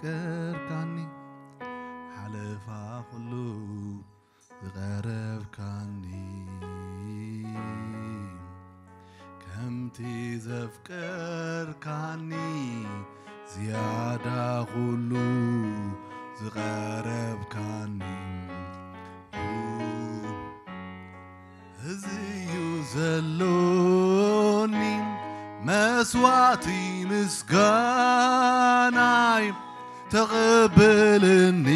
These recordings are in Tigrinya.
ዘፍቀርካኒ ሓለፋ ኩሉ ዝቐረብካኒ ከምቲ ዘፍቀርካኒ ዝያዳ ኩሉ ዝቐረብካኒ እዚዩ ዘሎኒ መስዋዕቲ ምስጋናይ ተቐበለኒ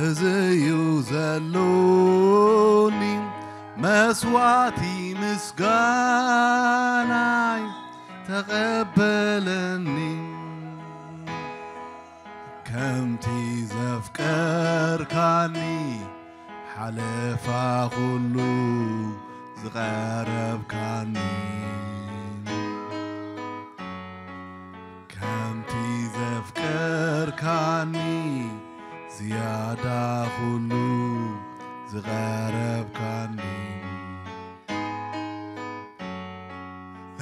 እዚዩ ዘሎኒ መስዋዕቲ ምስጋናይ ተቐበለኒ ከምቲ ዘፍቀርካኒ ሓለፋ ኩሉ ዝቐረብካኒ ከምቲ ዘፍቀርካኒ ዝያዳ ኩሉ ዝቐረብካኒ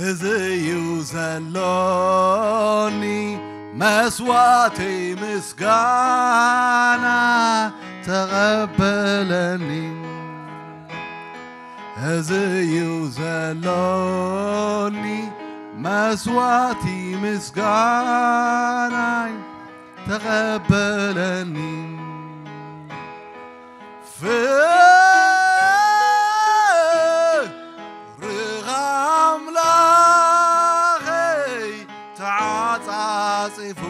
እዚዩ ዘሎኒ መስዋዕተይ ምስጋና ተቐበለኒ እዚዩ ዘሎኒ መስዋዕቲ ምስጋናይ ተቐበለኒ ፍርኻ ኣምላኸይ ተዓጻጺፉ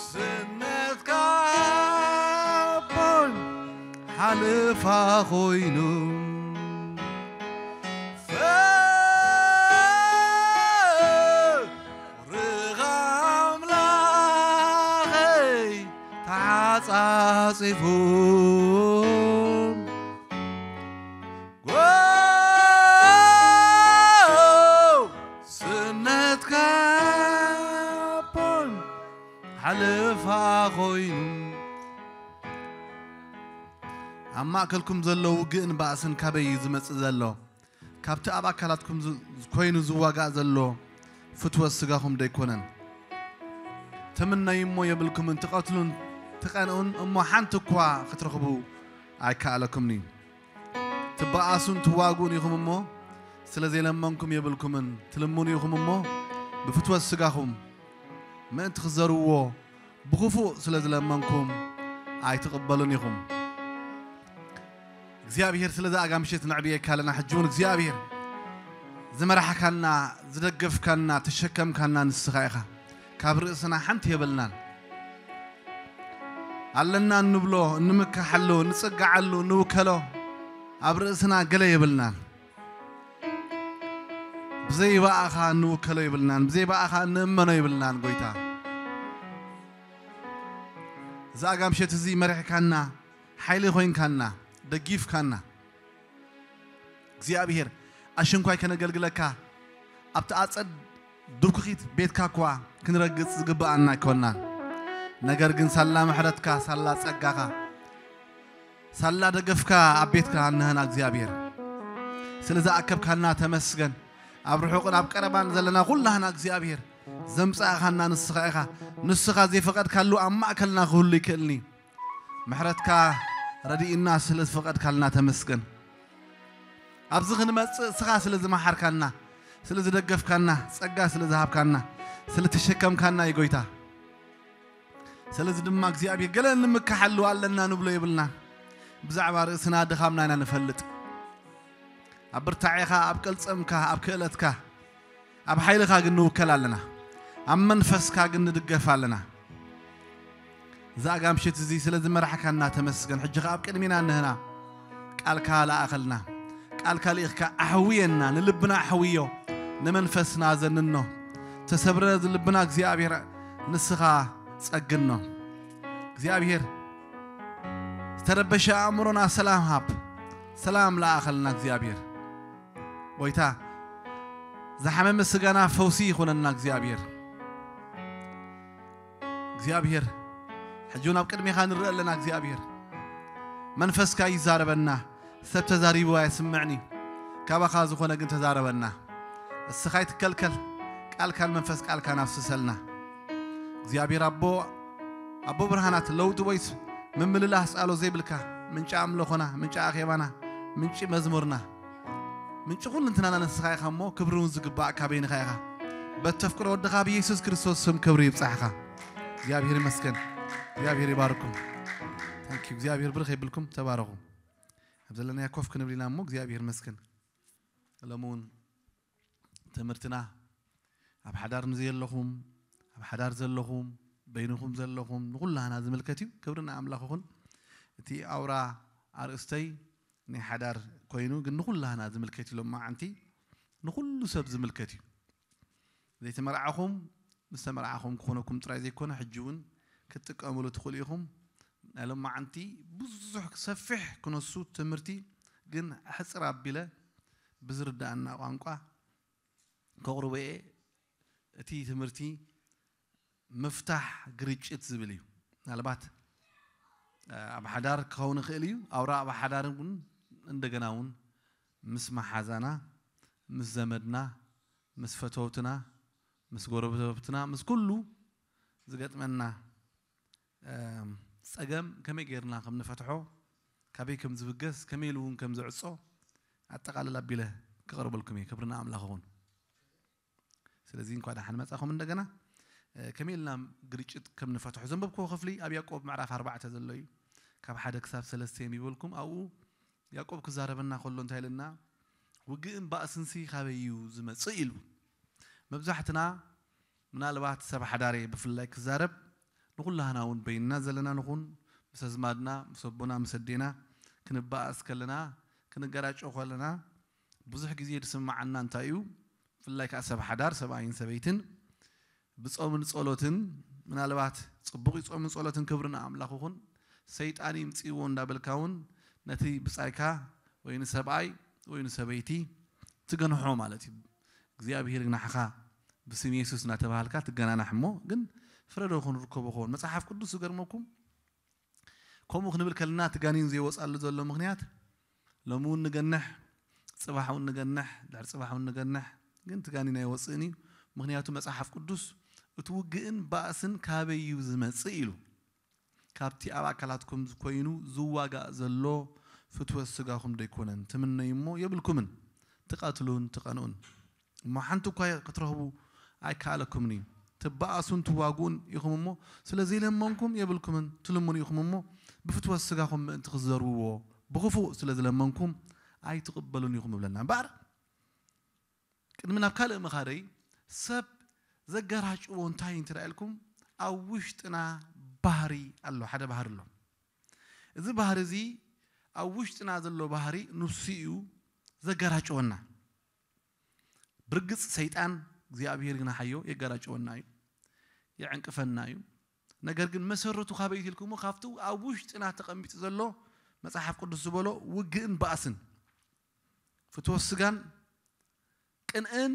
ስነትካ ኣቦን ሓለፋ ኮይኑ ፍርኻ ኣምላኸይ ተዓጻጺፉ ስነትካ ኣቦን ሓለፋ ኮይኑ ኣብ ማእከልኩም ዘሎ ውግእን ባእስን ካበይ እዩ ዝመጽእ ዘሎ? ካብቲ ኣብ ኣካላትኩም ኮይኑ ዝዋጋእ ዘሎ ፍትወት ስጋኹም ዶ ኣይኮነን? ትምነዩ እሞ የብልኩምን፣ ትቐትሉን ትቐንኡን እሞ ሓንቲ እኳ ክትረኽቡ ኣይከኣለኩምን እዩ። ትበኣሱን ትዋግኡን ኢኹም እሞ ስለ ዘይለመንኩም የብልኩምን፣ ትልምኑ ኢኹም እሞ ብፍትወት ስጋኹም ምእንቲ ክዘርዎ ብኽፉእ ስለ ዝለመንኩም ኣይትቕበሉን ኢኹም። እግዚኣብሔር ስለዚ ኣጋ ምሸት ነዕብየካ ኣለና። ሕጂ እውን እግዚኣብሔር ዝመራሕካና ዝደገፍካና ተሸከምካና ንስኻ ኢኻ። ካብ ርእስና ሓንቲ የብልናን። ኣለና እንብሎ እንምካሓሉ ንጽግዓሉ ንውከሎ ኣብ ርእስና ገለ የብልናን። ብዘይ ብኣኻ እንውከሎ የብልናን፣ ብዘይ ብኣኻ እንእመኖ የብልናን። ጎይታ እዚ ኣጋ ምሸት እዚ መሪሕካና፣ ሓይሊ ኮይንካና፣ ደጊፍካና፣ እግዚኣብሔር ኣሽንኳይ ከነገልግለካ ኣብቲ ኣጸድ ድኩኺት ቤትካ እኳ ክንረግጽ ዝግብኣና ኣይኮንናን። ነገር ግን ሳላ ምሕረትካ፣ ሳላ ጸጋኻ፣ ሳላ ደገፍካ ኣብ ቤትካ እንሀና እግዚኣብሔር። ስለ ዝኣከብካና ተመስገን። ኣብ ርሑቕን ኣብ ቀረባን ዘለና ኩላህና እግዚኣብሔር ዘምጻእኻና ንስኻ ኢኻ። ንስኻ ዘይፈቐድካሉ ኣብ ማእከልና ክህሉ ይክእልኒ። ምሕረትካ ረድእና ስለ ዝፈቐድካልና ተመስገን። ኣብዚ ክንመጽእ እስኻ ስለ ዝመሓርካና፣ ስለ ዝደገፍካና፣ ጸጋ ስለ ዝሃብካና፣ ስለ ተሸከምካና እዩ ጎይታ። ስለዚ ድማ እግዚኣብሔር ገለ እንምካሓሉ ኣለና ንብሎ የብልና። ብዛዕባ ርእስና ድኻምና ኢና ንፈልጥ። ኣብ ብርታዔኻ፣ ኣብ ቅልጽምካ፣ ኣብ ክእለትካ፣ ኣብ ሓይልኻ ግን ንውከል ኣለና። ኣብ መንፈስካ ግን ንድገፍ ኣለና። እዚ ኣጋ ምሸት እዚ ስለ ዝመራሕካና ተመስገን። ሕጂ ኸኣ ኣብ ቅድሚና እንህና ቃልካ ለኣኸልና። ቃልካ ልኢኽካ ኣሕውየና፣ ንልብና ኣሕውዮ፣ ንመንፈስና ዘንኖ። ተሰብረ ልብና እግዚኣብሔር ንስኻ ጸግኖ። እግዚኣብሔር ዝተረበሸ ኣእምሮና ሰላም ሃብ። ሰላም ለኣኸልና እግዚኣብሔር። ጎይታ ዝሓመመ ስጋና ፈውሲ ይኹነና እግዚኣብሔር። እግዚኣብሔር ሕጂ እውን ኣብ ቅድሜኻ ንርኢ ኣለና እግዚኣብሔር። መንፈስካ ይዛረበና፣ ሰብ ተዛሪቡ ኣየስምዕን እዩ። ካባኻ ዝኾነ ግን ተዛረበና። እስኻ ኣይትከልከል፣ ቃልካን መንፈስ ቃልካን ኣፍስሰልና። እግዚኣብሔር ኣቦ፣ ኣቦ ብርሃናት፣ ለውጢ ወይስ ምምልላስ ጻሎ ዘይብልካ፣ ምንጪ ኣምልኾና፣ ምንጪ ኣኼባና፣ ምንጪ መዝሙርና፣ ምንጪ ኩሉ እንትናና ንስኻ ኢኻ እሞ፣ ክብሪ እውን ዝግባእ ካበይንኻ ኢኻ። በተፍቅሮ ወድኻ ብየሱስ ክርስቶስ ስም ክብሪ ይብጻሕኻ። እግዚኣብሔር ይመስገን። እግዚኣብሔር ይባርኩም። ታንክ ዩ። እግዚኣብሔር ብርኽ የብልኩም። ተባረኹ። ኣብ ዘለናዮ ኮፍ ክንብል ኢና እሞ እግዚኣብሔር ይመስገን። ሎሚ እውን ትምህርትና ኣብ ሓዳር ንዘየለኹም፣ ኣብ ሓዳር ዘለኹም፣ በይንኹም ዘለኹም ንኹላህና ዝምልከት እዩ። ክብሪ ንኣምላኽ ይኹን። እቲ ኣውራ ኣርእስተይ ናይ ሓዳር ኮይኑ ግን ንኹላህና ዝምልከት እዩ። ሎማዓንቲ ንኹሉ ሰብ ዝምልከት እዩ። ዘይተመርዓኹም ምስ ተመርዓኹም ክኾነኩም ጥራይ ዘይኮነ ሕጂ እውን ክትጥቀምሉ ትኽእሉ ኢኹም። ናይ ሎማዓንቲ ብዙሕ ሰፊሕ ክነሱ ትምህርቲ ግን ሕፅር ኣቢለ ብዝርዳእና ቋንቋ ከቕርቦ እየ። እቲ ትምህርቲ ምፍታሕ ግርጭት ዝብል እዩ። ምናልባት ኣብ ሓዳር ክኸውን ይኽእል እዩ። ኣውራ ኣብ ሓዳር እውን እንደገና እውን ምስ መሓዛና፣ ምስ ዘመድና፣ ምስ ፈተውትና፣ ምስ ጎረቤትና፣ ምስ ኩሉ ዝገጥመና ጸገም ከመይ ጌርና ከም ንፈትሖ፣ ካበይ ከም ዝብገስ፣ ከመይ ኢሉ እውን ከም ዝዕጾ ኣጠቓልል ኣቢለ ክቐርበልኩም እየ። ክብሪ ንኣምላኽ ይኹን። ስለዚ እንኳ ደሓን መጻኹም እንደገና። ከመይ ኢልና ግርጭት ከም ንፈትሖ ዘንበብክዎ ክፍሊ ኣብ ያዕቆብ ምዕራፍ ኣርባዕተ ዘሎ እዩ። ካብ ሓደ ክሳብ ሰለስተ የንብበልኩም። ኣብኡ ያዕቆብ ክዛረበና ከሎ እንታይ ኢልና፣ ውግእን ባእስንሲ ካበይ እዩ ዝመጽእ ኢሉ። መብዛሕትና ምናልባት ሰብ ሓዳሬ ብፍላይ ክዛረብ ንኹላህና እውን በይንና ዘለና ንኹን ምስ ኣዝማድና ምስ ኣቦና ምስ ኣዴና ክንበኣስ ከለና ክንገራጮ ከለና ብዙሕ ግዜ ዝስምዓና እንታይ እዩ? ብፍላይ ከዓ ሰብ ሓዳር ሰብኣይን ሰበይትን ብጾምን ጸሎትን ምናልባት ጽቡቕ እዩ ጾምን ጸሎትን ክብሪ ንኣምላኽ ይኹን ሰይጣን ይምጽእዎ እንዳበልካ እውን ነቲ ብጻይካ ወይ ንሰብኣይ ወይ ንሰበይቲ ትገንሖ ማለት እዩ። እግዚኣብሔር ግናሕኻ ብስም የሱስ እናተባሃልካ ትገናናሕ እሞ ግን ፍረዶ ክንርከቦ ኸውን መጽሓፍ ቅዱስ ዝገርመኩም ከምኡ ክንብል ከለና እቲ ጋኔን ዘይወጻሉ ዘሎ ምኽንያት ሎሚ እውን ንገንሕ ጽባሕ እውን ንገንሕ ድሕሪ ጽባሕ እውን ንገንሕ ግን እቲ ጋኔን ኣይወፅእን እዩ። ምኽንያቱ መጽሓፍ ቅዱስ እቲ ውግእን ባእስን ካበይ እዩ ዝመጽእ ኢሉ። ካብቲ ኣብ ኣካላትኩም ኮይኑ ዝዋጋእ ዘሎ ፍትወት ስጋኹም ዶ ኣይኮነን? ትምነዩ እሞ የብልኩምን፣ ትቐትሉን ትቐንኡን። እሞ ሓንቲ እኳ ክትረኽቡ ኣይከኣለኩምን እዩ። ትበኣሱን ትዋግኡን ኢኹም እሞ ስለ ዘይለመንኩም የብልኩምን፣ ትልምኑ ኢኹም እሞ ብፍትወት ስጋኹም ምእንቲ ክትዘርብዎ ብኽፉእ ስለ ዝለመንኩም ኣይትቕበሉን ኢኹም ይብለና። እምበኣር ቅድሚ ናብ ካልእ ምኻደይ ሰብ ዘገራጭዎ እንታይ እንተ ኢልኩም ኣብ ውሽጥና ባህሪ ኣሎ፣ ሓደ ባህሪ ኣሎ። እዚ ባህሪ እዚ ኣብ ውሽጥና ዘሎ ባህሪ ንሱ እዩ ዘገራጭወና። ብርግጽ ሰይጣን እግዚኣብሔር ግናሓዮ የገራጭወና እዩ፣ የዕንቅፈና እዩ። ነገር ግን መሰረቱ ካበይ ኢልኩሞ ካብቲ ኣብ ውሽጥና ተቐሚጡ ዘሎ መጽሓፍ ቅዱስ ዝበሎ ውግእን ባእስን ፍትወት ስጋን ቅንእን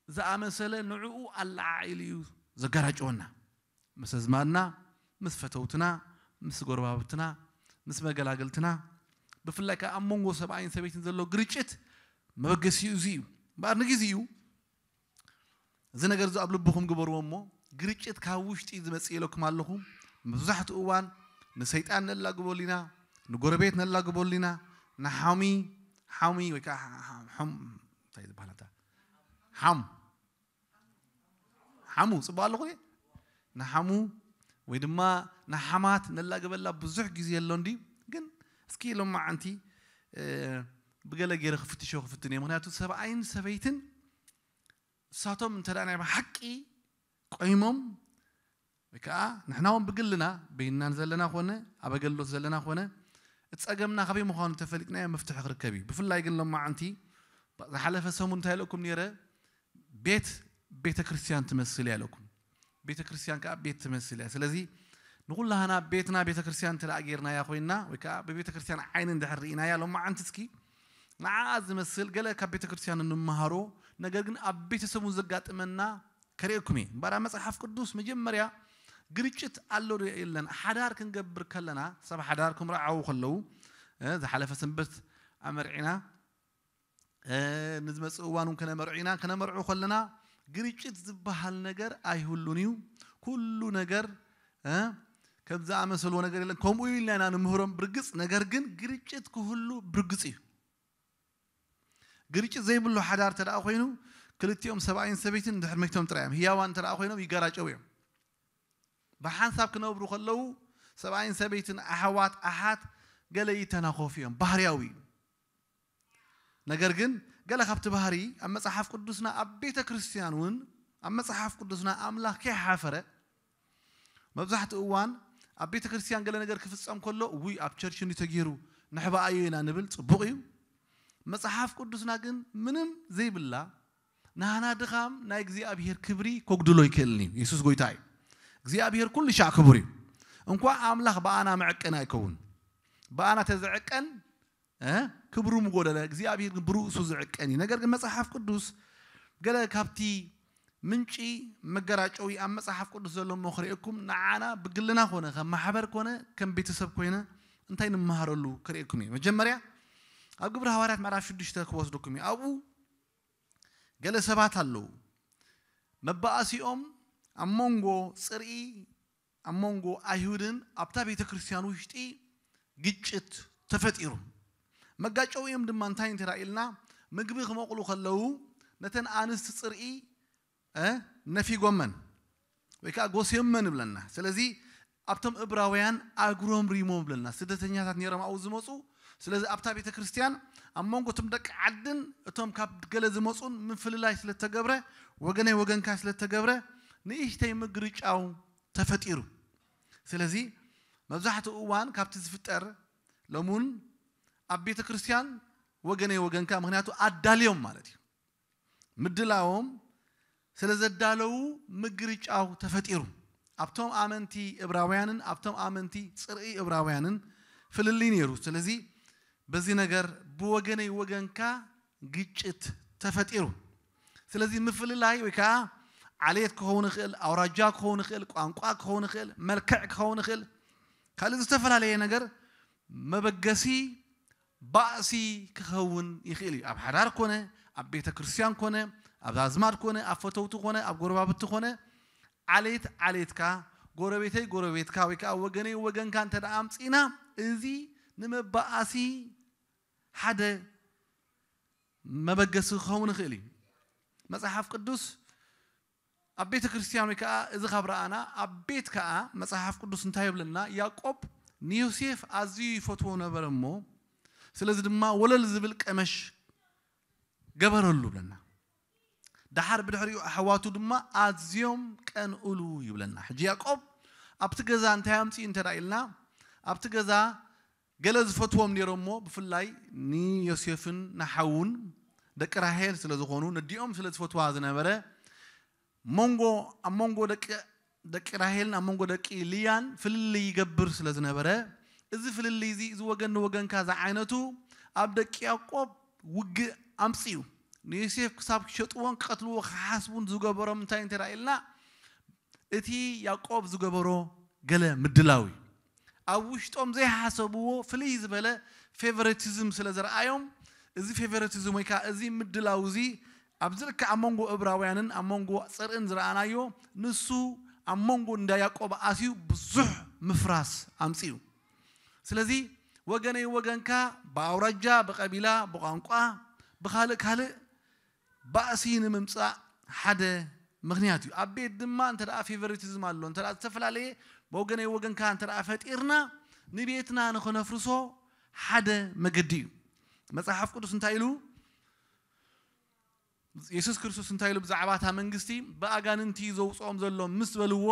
ዝኣመሰለ ንዕኡ ኣለዓዒሉ እዩ ዘገራጭወና። ምስ ኣዝማድና፣ ምስ ፈተውትና፣ ምስ ጎረባብትና፣ ምስ መገላገልትና፣ ብፍላይ ከዓ ኣብ መንጎ ሰብኣይን ሰበይትን ዘሎ ግርጭት መበገሲኡ እዚ እዩ። እምበኣር ንግዜኡ እዚ ነገር እዚ ኣብ ልብኹም ግበርዎ እሞ ግርጭት ካብ ውሽጢ ዝመጽእ ኢለኩም ኣለኹ። መብዛሕትኡ እዋን ንሰይጣን ነላግበሉ ኢና፣ ንጎረቤት ነላግበሉ ኢና፣ ንሓሚ ሓሚ ወይ ከዓ ሓም እንታይ ዝበሃል ኣንታ ሓም ሓሙ ጽቡቕ ኣለኹ ንሓሙ ወይ ድማ ንሓማት ነላግበላ ብዙሕ ግዜ ኣሎ እንዲ ግን እስኪ ሎማዓንቲ ብገለ ገይረ ክፍትሾ ክፍትን እየ። ምክንያቱ ሰብኣይን ሰበይትን ንሳቶም እንተ ናይ ብሓቂ ቆይሞም ወይ ከዓ ንሕና እውን ብግልና በይንናን ዘለና ኮነ ኣብ ኣገልግሎት ዘለና ኮነ እቲ ጸገምና ካበይ ምዃኑ ተፈሊጥናዮ መፍትሒ ክርከብ እዩ። ብፍላይ ግን ሎማዓንቲ ዝሓለፈ ሰሙን እንታይ ኢለኩም ነይረ? ቤት ቤተ ክርስቲያን ትመስል እያ ኢለኩም። ቤተ ክርስቲያን ከዓ ቤት ትመስል እያ። ስለዚ ንኩላህና ቤትና ቤተ ክርስቲያን እንተ ጌርናያ ኮይና ወይ ከዓ ብቤተ ክርስቲያን ዓይኒ እንድሕር ርኢናያ ሎማዓንቲ እስኪ ንዓኣ ዝመስል ገለ ካብ ቤተ ክርስቲያን እንመሃሮ ነገር ግን ኣብ ቤተሰቡ ዘጋጥመና ከርእየኩም እየ። እምበኣር ኣብ መጽሓፍ ቅዱስ መጀመርያ ግርጭት ኣሎ ዶ የለን? ሓዳር ክንገብር ከለና ሰብ ሓዳር ክምርዓዉ ከለዉ ዝሓለፈ ሰንበት ኣመርዒና ንዝመጽእ እዋን እውን ከነመርዑ ኢና። ከነመርዑ ከለና ግርጭት ዝበሃል ነገር ኣይህሉን እዩ። ኩሉ ነገር ከም ዝኣመሰልዎ ነገር የለን። ከምኡ ኢልና ኢና ንምህሮም ብርግጽ። ነገር ግን ግርጭት ክህሉ ብርግጽ እዩ። ግርጭት ዘይብሉ ሓዳር እንተ ደኣ ኮይኑ ክልቲኦም ሰብኣይን ሰበይትን ድሕር መይቶም ጥራይ እዮም። ህያዋን እንተ ደኣ ኮይኖም ይገራጨው እዮም። ብሓንሳብ ክነብሩ ከለዉ ሰብኣይን ሰበይትን ኣሕዋት ኣሓት ገለ ይተናኸፉ እዮም። ባህርያዊ እዩ። ነገር ግን ገለ ካብቲ ባህሪ ኣብ መጽሓፍ ቅዱስና ኣብ ቤተ ክርስቲያን እውን ኣብ መጽሓፍ ቅዱስና ኣምላኽ ከይሓፈረ መብዛሕትኡ እዋን ኣብ ቤተ ክርስቲያን ገለ ነገር ክፍጸም ከሎ ውይ ኣብ ቸርች እንዲ ተገይሩ ንሕባኣዮ ኢና ንብል ጽቡቕ እዩ። መጽሓፍ ቅዱስና ግን ምንም ዘይብላ ናህና ድኻም ናይ እግዚኣብሔር ክብሪ ከጉድሎ ይክእልን እዩ። የሱስ ጎይታ እዩ። እግዚኣብሔር ኩሉ ሻዕ ክቡር እዩ። እንኳ ኣምላኽ ብኣና መዕቀን ኣይከውን። ብኣና ተዝዕቀን ክብሩ ምጎደለ እግዚኣብሔር ግን ብርእሱ ዝዕቀን እዩ። ነገር ግን መጽሓፍ ቅዱስ ገለ ካብቲ ምንጪ መገራጨዊ ኣብ መጽሓፍ ቅዱስ ዘሎ እሞ ክርእየኩም ንዓና ብግልና ኮነ ከም ማሕበር ኮነ ከም ቤተሰብ ኮይነ እንታይ ንመሃረሉ ክርእየኩም እዩ። መጀመርያ ኣብ ግብሪ ሃዋርያት ምዕራፍ ሽዱሽተ ክወስደኩም እዩ። ኣብኡ ገለ ሰባት ኣለዉ መባእሲኦም ኣብ መንጎ ጽርኢ ኣብ መንጎ ኣይሁድን ኣብታ ቤተ ክርስቲያን ውሽጢ ግጭት ተፈጢሩ። መጋጨዊኦም ድማ እንታይ እንተ ኢልና ምግቢ ክመቕሉ ከለዉ ነተን ኣንስቲ ጽርኢ ነፊጎመን ወይ ከዓ ጎስዮመን ይብለና። ስለዚ ኣብቶም እብራውያን ኣግሮምሪሞ ይብለና። ስደተኛታት ነይሮም ኣብኡ ዝመፁ። ስለዚ ኣብታ ቤተ ክርስቲያን ኣብ መንጎ እቶም ደቂ ዓድን እቶም ካብ ገለ ዝመፁን ምፍልላይ ስለተገብረ ወገነይ ወገንካ ስለተገብረ ንእሽተይ ምግርጫው ተፈጢሩ። ስለዚ መብዛሕትኡ እዋን ካብቲ ዝፍጠር ሎሙን ኣብ ቤተ ክርስቲያን ወገነይ ወገንካ ምክንያቱ ኣዳልዮም ማለት እዩ ምድላዎም ስለ ዘዳለዉ ምግርጫው ተፈጢሩ። ኣብቶም ኣመንቲ እብራውያንን ኣብቶም ኣመንቲ ጽርኢ እብራውያንን ፍልልይ ነይሩ። ስለዚ በዚ ነገር ብወገነይ ወገንካ ግጭት ተፈጢሩ። ስለዚ ምፍልላይ ወይ ከዓ ዓሌት ክኸውን ይኽእል፣ ኣውራጃ ክኸውን ይኽእል፣ ቋንቋ ክኸውን ይኽእል፣ መልክዕ ክኸውን ይኽእል፣ ካልእ ዝተፈላለየ ነገር መበገሲ ባእሲ ክኸውን ይኽእል እዩ። ኣብ ሓዳር ኮነ ኣብ ቤተ ክርስቲያን ኮነ ኣብ ኣዝማድ ኮነ ኣብ ፈተውቲ ኮነ ኣብ ጎረባብቲ ኮነ ዓሌት ዓሌትካ ጎረቤተይ ጎረቤትካ ወይ ከዓ ወገነይ ወገንካ እንተ ደኣ ኣምፂእና እዚ ንመባኣሲ ሓደ መበገሲ ክኸውን ይኽእል እዩ። መጽሓፍ ቅዱስ ኣብ ቤተ ክርስቲያን ወይ ከዓ እዚ ካብ ረኣና ኣብ ቤት ከዓ መጽሓፍ ቅዱስ እንታይ ይብለና? ያዕቆብ ንዮሴፍ ኣዝዩ ይፈትዎ ነበረ እሞ ስለዚ ድማ ወለል ዝብል ቀመሽ ገበረሉ ይብለና። ደሓር ብድሕሪኡ ኣሕዋቱ ድማ ኣዝዮም ቀንኡሉ ይብለና። ሕጂ ያዕቆብ ኣብቲ ገዛ እንታይ ኣምፅኡ እንተ ኢልና ኣብቲ ገዛ ገለ ዝፈትዎም ነይሮሞ ብፍላይ ንዮሴፍን ንሓውን ደቂ ራሄል ስለ ዝኾኑ ነዲኦም ስለ ዝፈትዋ ዝነበረ መንጎ ኣብ መንጎ ደቂ ደቂ ራሄልን ኣብ መንጎ ደቂ ልያን ፍልልይ ይገብር ስለ ዝነበረ እዚ ፍልልይ እዚ እዚ ወገን ንወገንካ ዝዓይነቱ ኣብ ደቂ ያዕቆብ ውግእ ኣምፅኡ። ንዮሴፍ ክሳብ ክሸጥዎን ክቀትልዎ ክሓስቡን ዝገበሮም እንታይ እንተ ኢልና እቲ ያዕቆብ ዝገበሮ ገለ ምድላው እዩ። ኣብ ውሽጦም ዘይሓሰብዎ ፍልይ ዝበለ ፌቨሪቲዝም ስለ ዝረኣዮም እዚ ፌቨሪቲዝም ወይ ከዓ እዚ ምድላው እዚ ኣብዚ ልክዕ ኣብ መንጎ እብራውያንን ኣብ መንጎ ፅርእን ዝረኣናዮ ንሱ ኣብ መንጎ እንዳ ያዕቆብ ኣትዩ ብዙሕ ምፍራስ ኣምፅኡ። ስለዚ ወገነይ ወገንካ ብኣውራጃ ብቀቢላ ብቋንቋ ብካልእ ካልእ ባእሲ ንምምፃእ ሓደ ምክንያት እዩ። ኣብ ቤት ድማ እንተ ደኣ ፌቨሪቲዝም ኣሎ እንተ ደኣ ዝተፈላለየ ወገነይ ወገንካ እንተ ደኣ ፈጢርና ንቤትና ንክነፍርሶ ሓደ መገዲ እዩ። መጽሓፍ ቅዱስ እንታይ ኢሉ? የሱስ ክርስቶስ እንታይ ኢሉ ብዛዕባ እታ መንግስቲ ብኣጋንንቲ ዘውፅኦም ዘሎ ምስ በልዎ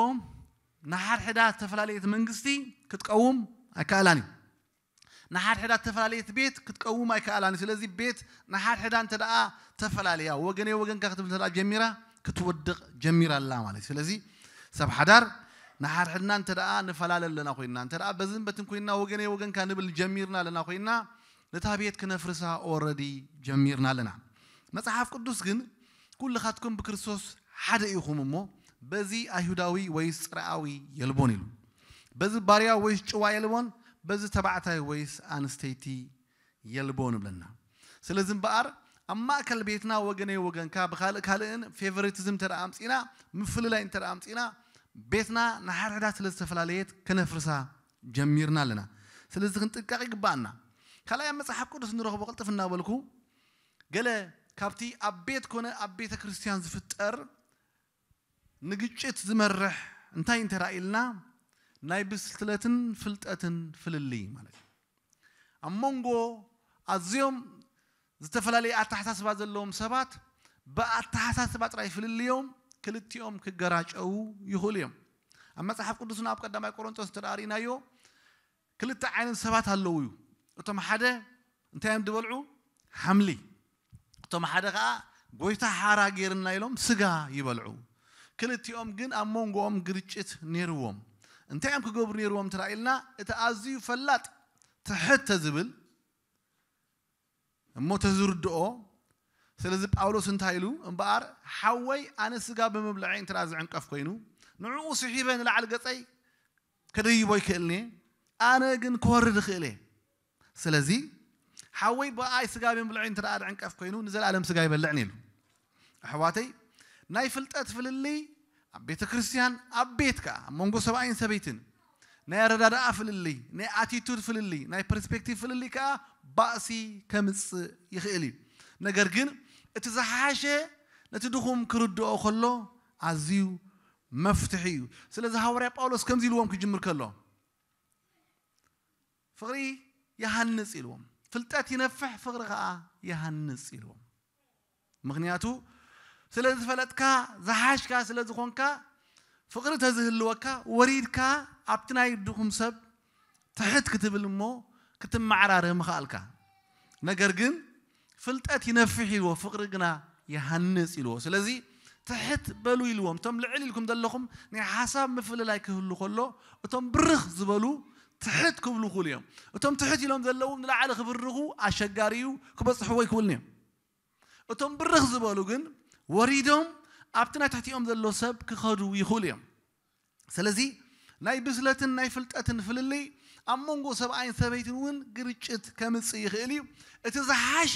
ንሓድሕዳ ዝተፈላለየት መንግስቲ ክትቀውም ኣይከኣላን እዩ። ንሓድሕዳ ዝተፈላለየት ቤት ክትቀውም ኣይከኣላን እዩ። ስለዚ ቤት ንሓድሕዳ እንተ ደኣ ተፈላለያ ወገነይ ወገንካ ክትብል እንተ ደኣ ጀሚራ ክትወድቕ ጀሚራ ኣላ ማለት እዩ። ስለዚ ሰብ ሓዳር ንሓድሕድና እንተ ደኣ ንፈላለ ኣለና ኮይንና እንተ ደኣ በዝን በትን ኮይንና ወገነይ ወገንካ ንብል ጀሚርና ኣለና ኮይንና ነታ ቤት ክነፍርሳ ኦረዲ ጀሚርና ኣለና። መጽሓፍ ቅዱስ ግን ኩልኻትኩም ብክርስቶስ ሓደ ኢኹም እሞ በዚ ኣይሁዳዊ ወይስ ጽርኣዊ የልቦን ኢሉ። በዚ ባርያ ወይስ ጭዋ የልቦን፣ በዚ ተባዕታይ ወይስ ኣንስተይቲ የልቦን ይብለና። ስለዚ እምበኣር ኣብ ማእከል ቤትና ወገነይ ወገንካ ብካልእ ካልእን ፌቨሪቲዝም እንተ ደኣ ኣምጺና፣ ምፍልላይ እንተ ደኣ ኣምጺና፣ ቤትና ንሓድሕዳ ስለ ዝተፈላለየት ከነፍርሳ ጀሚርና ኣለና። ስለዚ ክንጥንቀቕ ይግባኣና። ካልኣይ ኣብ መጽሓፍ ቅዱስ ንረኽቦ ቅልጥፍ እናበልኩ ገለ ካብቲ ኣብ ቤት ኮነ ኣብ ቤተ ክርስቲያን ዝፍጠር ንግጭት ዝመርሕ እንታይ እንተ ኢልና ናይ ብስለትን ፍልጠትን ፍልልይ ማለት እዩ። ኣብ መንጎ ኣዝዮም ዝተፈላለየ ኣተሓሳስባ ዘለዎም ሰባት ብኣተሓሳስባ ጥራይ ፍልልዮም ክልቲኦም ክገራጨዉ ይኽእሉ እዮም። ኣብ መጽሓፍ ቅዱስና ኣብ ቀዳማይ ቆሮንጦስ እንተ ደኣ ርኢናዮ ክልተ ዓይነት ሰባት ኣለዉ እዩ። እቶም ሓደ እንታይ እዮም ዝበልዑ? ሓምሊ። እቶም ሓደ ከዓ ጎይታ ሓራ ገይርና ኢሎም ስጋ ይበልዑ። ክልቲኦም ግን ኣብ መንጎኦም ግርጭት ነይርዎም። እንታይ እዮም ክገብሩ ነይርዎም እንተ ኢልና እቲ ኣዝዩ ፈላጥ ትሕት ተዝብል እሞ ተዝርድኦ። ስለዚ ጳውሎስ እንታይ ኢሉ? እምበኣር ሓወይ ኣነ ስጋ ብምብልዐይ እንተ ዝዕንቀፍ ኮይኑ ንዕኡ ስሒበ ንላዕሊ ገጸይ ከደይቦ ይክእልኒ፣ ኣነ ግን ክወርድ እኽእል እየ። ስለዚ ሓወይ ብኣይ ስጋ ብምብልዐይ እንተ ደኣ ዝዕንቀፍ ኮይኑ ንዘለኣለም ስጋ ይበልዕን ኢሉ። ኣሕዋተይ ናይ ፍልጠት ፍልልይ ኣብ ቤተ ክርስቲያን ኣብ ቤት ከኣ ኣብ መንጎ ሰብኣይን ሰበይትን ናይ ኣረዳድኣ ፍልልይ ናይ ኣቲቱድ ፍልልይ ናይ ፐርስፔክቲቭ ፍልልይ ከኣ ባእሲ ከምጽእ ይኽእል እዩ። ነገር ግን እቲ ዝሓሸ ነቲ ድኹም ክርድኦ ከሎ ኣዝዩ መፍትሒ እዩ። ስለዚ ሃዋርያ ጳውሎስ ከምዚ ኢልዎም ክጅምር ከሎ ፍቕሪ ይሃንጽ ኢልዎም። ፍልጠት ይነፍሕ ፍቕሪ ከኣ ይሃንጽ ኢልዎም። ምኽንያቱ ስለ ዝፈለጥካ ዝሓሽካ ስለ ዝኾንካ ፍቕሪ ተዝህልወካ ወሪድካ ኣብቲ ናይ ድኹም ሰብ ትሕት ክትብል እሞ ክትመዓራርህ ምኽኣልካ። ነገር ግን ፍልጠት ይነፍሕ ኢልዎ ፍቕሪ ግና ይሃንጽ ኢልዎ። ስለዚ ትሕት በሉ ኢልዎም። እቶም ልዕል ኢልኩም ዘለኹም ናይ ሓሳብ ምፍልላይ ክህሉ ከሎ እቶም ብርኽ ዝበሉ ትሕት ክብሉ ክእሉ እዮም። እቶም ትሕት ኢሎም ዘለዉ ንላዕሊ ክብርኹ ኣሸጋሪ እዩ፣ ክበጽሕዎ ኣይክእሉን እዮም። እቶም ብርኽ ዝበሉ ግን ወሪዶም ኣብቲ ናይ ትሕቲኦም ዘሎ ሰብ ክኸዱ ይኽእሉ እዮም። ስለዚ ናይ ብስለትን ናይ ፍልጠትን ፍልልይ ኣብ መንጎ ሰብኣይን ሰበይትን እውን ግርጭት ከምጽእ ይኽእል እዩ። እቲ ዝሓሸ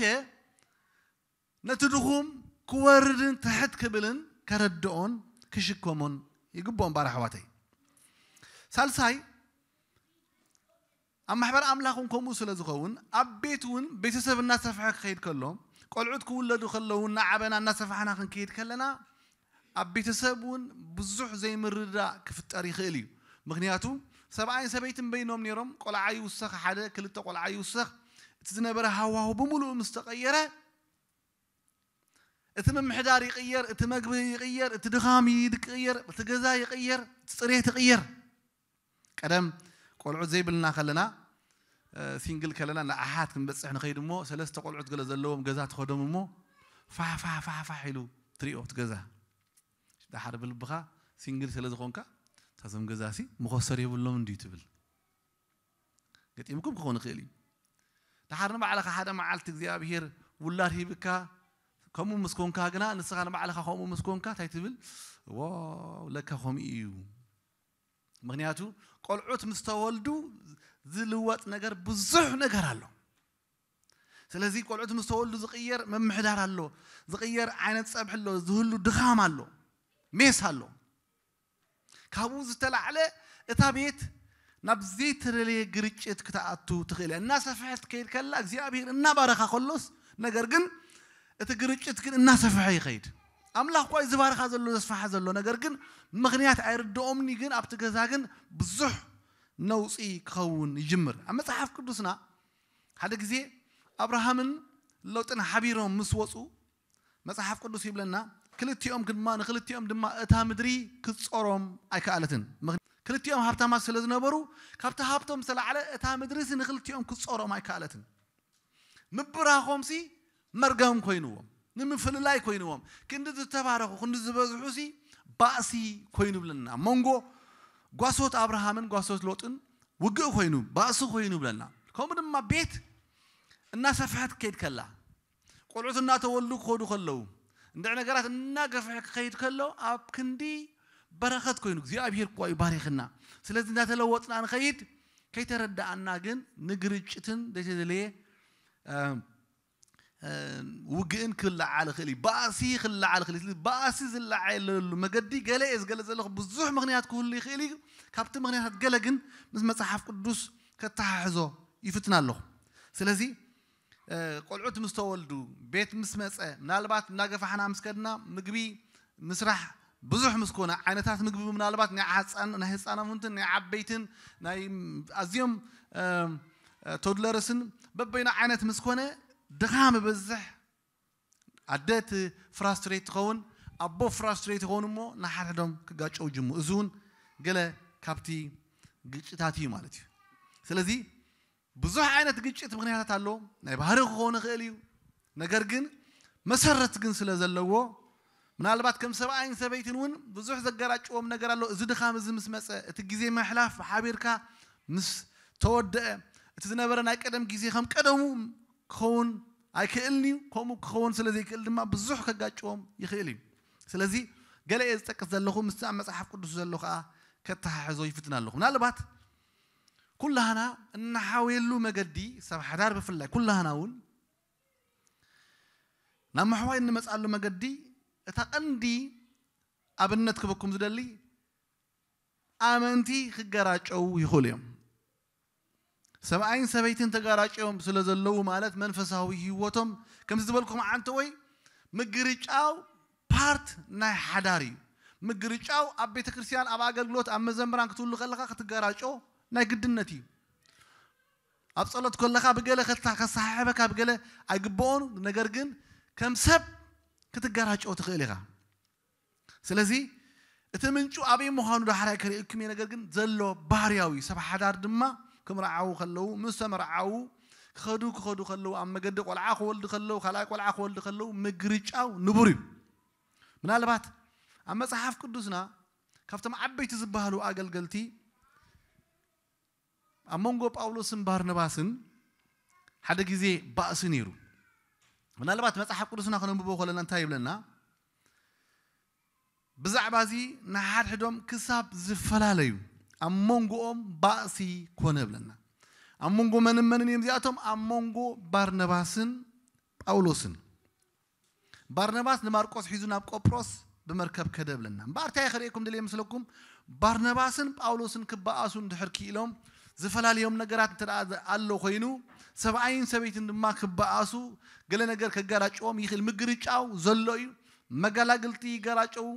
ነቲ ድኹም ክወርድን ትሕት ክብልን ከረድኦን ክሽከሞን ይግብኦም ባር ኣሕዋተይ። ሳልሳይ ኣብ ማሕበር ኣምላኽ እውን ከምኡ ስለ ዝኸውን ኣብ ቤት እውን ቤተሰብ እናሰፍሐ ክኸይድ ከሎ ቆልዑት ክውለዱ ከለዉ እናዓበና እናሰፋሕና ክንከይድ ከለና ኣብ ቤተሰብ እውን ብዙሕ ዘይምርዳእ ክፍጠር ይኽእል እዩ። ምክንያቱ ሰብኣይን ሰበይትን በይኖም ነይሮም ቆልዓ ይውሰኽ ሓደ ክልተ ቆልዓ ይውሰኽ እቲ ዝነበረ ሃዋሁ ብምሉኡ ምስ ተቐየረ እቲ ምምሕዳር ይቕየር፣ እቲ መግቢ ይቕየር፣ እቲ ድኻም ይቕየር፣ እቲ ገዛ ይቕየር፣ እቲ ፅሬት ይቕየር። ቀደም ቆልዑት ዘይብልና ከለና ሲንግል ከለና ንኣሓት ክንበፅሕ ንኸይድ እሞ ሰለስተ ቆልዑት ገለ ዘለዎም ገዛ ትኸዶም እሞ ፋሕፋሕፋሕፋሕ ኢሉ ትሪኦ እቲ ገዛ። ዳሓር ብልብኻ ሲንግል ስለ ዝኾንካ ታዞም ገዛሲ መኸሰር የብሎም እንድዩ ትብል። ገጢምኩም ክኾን ይኽእል እዩ። ዳሓር ንባዕልኻ ሓደ መዓልቲ እግዚኣብሄር ውላድ ሂብካ ከምኡ ምስ ኮንካ ግና ንስኻ ንባዕልኻ ከምኡ ምስ ኮንካ እንታይ ትብል? ዋው ለካ ከምኡ እዩ። ምክንያቱ ቆልዑት ምስ ተወልዱ ዝልወጥ ነገር ብዙሕ ነገር ኣሎ። ስለዚ ቆልዑት ምስ ተወልዱ ዝቕየር ምምሕዳር ኣሎ፣ ዝቕየር ዓይነት ፀብሒ ኣሎ፣ ዝህሉ ድኻም ኣሎ፣ ሜስ ኣሎ። ካብኡ ዝተላዕለ እታ ቤት ናብ ዘይተደለየ ግርጭት ክትኣቱ ትኽእል እያ። እናሰፍሐት ትከይድ ከላ እግዚኣብሔር እናባረኻ ከሎስ ነገር ግን እቲ ግርጭት ግን እናሰፍሐ ይኸይድ። ኣምላኽ እኳ እዩ ዝባርኻ ዘሎ ዘስፍሓ ዘሎ ነገር ግን ምኽንያት ኣይርድኦምኒ ግን ኣብቲ ገዛ ግን ብዙሕ ነውፂ ክኸውን ይጅምር። ኣብ መፅሓፍ ቅዱስና ሓደ ግዜ ኣብርሃምን ሎጥን ሓቢሮም ምስ ወፁ መጽሓፍ ቅዱስ ይብለና ክልቲኦም ድማ ንክልቲኦም ድማ እታ ምድሪ ክትጾሮም ኣይከኣለትን። ምኽ- ክልቲኦም ሃብታማት ስለ ዝነበሩ ካብቲ ሃብቶም ዝተላዕለ እታ ምድሪ ንክልቲኦም ክትጾሮም ኣይከኣለትን። ምብራኾምሲ መርገም ኮይንዎም፣ ንምፍልላይ ኮይንዎም፣ ክንዲ ዝተባረኹ ክንዲ ዝበዝሑሲ ባእሲ ኮይኑ ብለና። መንጎ ጓሶት ኣብርሃምን ጓሶት ሎጥን ውግእ ኮይኑ ባእሲ ኮይኑ ብለና። ከምኡ ድማ ቤት እናሰፍሐት ከይድ ከላ ቆልዑት እናተወልዱ ክኸዱ ከለዉ እንድዕ ነገራት እናገፍሐ ክኸይድ ከሎ ኣብ ክንዲ በረኸት ኮይኑ እግዚኣብሔር እኳ እዩ ባሪኽና። ስለዚ እናተለወጥና ንኸይድ ከይተረዳኣና ግን ንግርጭትን ዘይተደለየ ውግእን ክለዓል ይኽእል እዩ። ባእሲ ክለዓል ይኽእል እዩ። ባእሲ ዝለዓለሉ መገዲ ገለ እየ ዝገልጽ ዘለኹ። ብዙሕ ምኽንያት ክህሉ ይኽእል እዩ። ካብቲ ምኽንያታት ገለ ግን ምስ መጽሓፍ ቅዱስ ከተሓሕዞ ይፍትና ኣለኹ። ስለዚ ቆልዑት ምስ ተወልዱ፣ ቤት ምስ መጸ፣ ምናልባት እናገፋሕና ምስ ከድና ምግቢ ምስራሕ ብዙሕ ምስ ኮነ፣ ዓይነታት ምግቢ ምናልባት ናይ ዓጻን ናይ ህፃናውንትን ናይ ዓበይትን ናይ ኣዝዮም ቶድለርስን በበይኑ ዓይነት ምስ ኮነ ድኻም ይበዝሕ። ኣደ እቲ ፍራስትሬት ትኸውን፣ ኣቦ ፍራስትሬት ይኸውን፣ እሞ ንሓድሕዶም ክጋጨው ጅሙ። እዚ እውን ገለ ካብቲ ግጭታት እዩ ማለት እዩ። ስለዚ ብዙሕ ዓይነት ግጭት ምኽንያታት ኣሎ። ናይ ባህሪ ክኸውን ይኽእል እዩ። ነገር ግን መሰረት ግን ስለ ዘለዎ፣ ምናልባት ከም ሰብኣይን ሰበይትን እውን ብዙሕ ዘገራጭዎም ነገር ኣሎ። እዚ ድኻም እዚ ምስ መጸ፣ እቲ ግዜ ምሕላፍ ሓቢርካ ምስ ተወደአ፣ እቲ ዝነበረ ናይ ቀደም ግዜ ከም ቀደሙ ክኸውን ኣይክእልን እዩ። ከምኡ ክኸውን ስለ ዘይክእል ድማ ብዙሕ ከጋጭዎም ይኽእል እዩ። ስለዚ ገለ እየ ዝጠቅስ ዘለኹ፣ ምስቲ ኣብ መጽሓፍ ቅዱስ ዘሎ ከኣ ከተሓሕዞ ይፍትን ኣለኹ። ምናልባት ኩላህና እናሓወየሉ መገዲ፣ ሰብ ሓዳር ብፍላይ ኩላህና እውን ናብ ምሕዋይ እንመጽኣሉ መገዲ፣ እታ ቀንዲ ኣብነት ክበኩም ዝደሊ፣ ኣመንቲ ክገራጨው ይኽእሉ እዮም። ሰብኣይን ሰበይትን ተጋራጭዮም ስለ ዘለዉ ማለት መንፈሳዊ ህይወቶም ከምዚ ዝበልኩም ዓንተ ወይ ምግርጫው ፓርት ናይ ሓዳር እዩ። ምግርጫው ኣብ ቤተ ክርስቲያን፣ ኣብ ኣገልግሎት፣ ኣብ መዘምራን ክትህሉ ከለኻ ክትገራጮ ናይ ግድነት እዩ። ኣብ ጸሎት ከለኻ ብገለ ከታ-፣ ከሰሓሕበካ ብገለ ኣይግብኦን፣ ነገር ግን ከም ሰብ ክትገራጮ ትኽእል ኢኻ። ስለዚ እቲ ምንጩ ኣበይ ምዃኑ ዳሕራይ ከርእየኩም እየ። ነገር ግን ዘሎ ባህርያዊ ሰብ ሓዳር ድማ ክምርዓዉ ከለዉ፣ ምስ ተመርዓዉ ክኸዱ ክኸዱ ከለዉ፣ ኣብ መገዲ ቆልዓ ክወልዱ ከለዉ፣ ካልኣይ ቆልዓ ክወልዱ ከለዉ ምግርጫው ንቡር እዩ። ምናልባት ኣብ መጽሓፍ ቅዱስና ካብቶም ዓበይቲ ዝበሃሉ ኣገልገልቲ ኣብ መንጎ ጳውሎስን ባርነባስን ሓደ ግዜ ባእሲ ነይሩ። ምናልባት መጽሓፍ ቅዱስና ከነንብቦ ከለና እንታይ ይብለና? ብዛዕባ እዚ ንሓድሕዶም ክሳብ ዝፈላለዩ ኣብ መንጎኦም ባእሲ ኮነ ይብለና። ኣብ መንጎ መንን መንን እዮም እዚኣቶም? ኣብ መንጎ ባርነባስን ጳውሎስን። ባርነባስ ንማርቆስ ሒዙ ናብ ቆጵሮስ ብመርከብ ከደ ይብለና። እምበኣር እንታይ ከርእየኩም ደልየ መስለኩም? ባርነባስን ጳውሎስን ክበኣሱ እንድሕር ክኢሎም፣ ዝፈላለዮም ነገራት እንተ ደኣ ኣሎ ኮይኑ፣ ሰብኣይን ሰበይትን ድማ ክበኣሱ፣ ገለ ነገር ከጋራጭዎም ይኽእል። ምግርጫው ዘሎ እዩ። መገላግልቲ ይገራጨው፣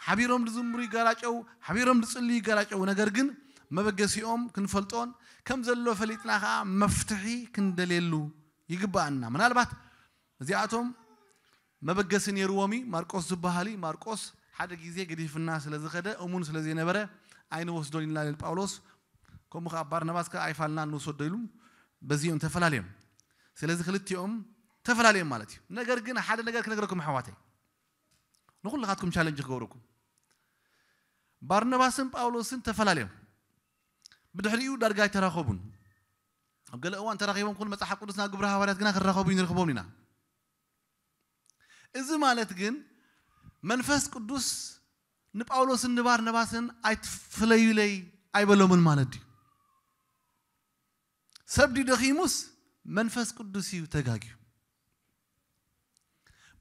ሓቢሮም ዝዝምሩ ይገራጨው፣ ሓቢሮም ዝጽልዩ ይገራጨው። ነገር ግን መበገሲኦም ክንፈልጦን ከም ዘሎ ፈሊጥና ከኣ መፍትሒ ክንደልየሉ ይግባኣና። ምናልባት እዚኣቶም መበገሲ ነይርዎም እዩ። ማርቆስ ዝበሃል እዩ። ማርቆስ ሓደ ግዜ ገዲፍና ስለ ዝኸደ፣ እሙን ስለ ዘይነበረ ኣይንወስዶን ኢልና ኢሉ ጳውሎስ። ከምኡ ከኣ ባርናባስ ከኣ ኣይፋልና ንውሰዶ ኢሉ፣ በዚኦም ተፈላለዮም። ስለዚ ክልቲኦም ተፈላለዮም ማለት እዩ። ነገር ግን ሓደ ነገር ክነግረኩም ኣሕዋተይ፣ ንኹልኻትኩም ቻለንጅ ክገብረኩም። ባርናባስን ጳውሎስን ተፈላለዮም። ብድሕሪኡ ዳርጋ ኣይተራኸቡን። ኣብ ገለ እዋን ተራኺቦም ክኾኑ፣ መጽሓፍ ቅዱስና ግብረ ሃዋርያት ግና ክራኸቡ ንረኽቦም ኢና። እዚ ማለት ግን መንፈስ ቅዱስ ንጳውሎስን ንባርናባስን ኣይትፍለዩለይ ኣይበሎምን ማለት ድዩ? ሰብ ድዩ ደኺሙስ መንፈስ ቅዱስ እዩ ተጋግዩ?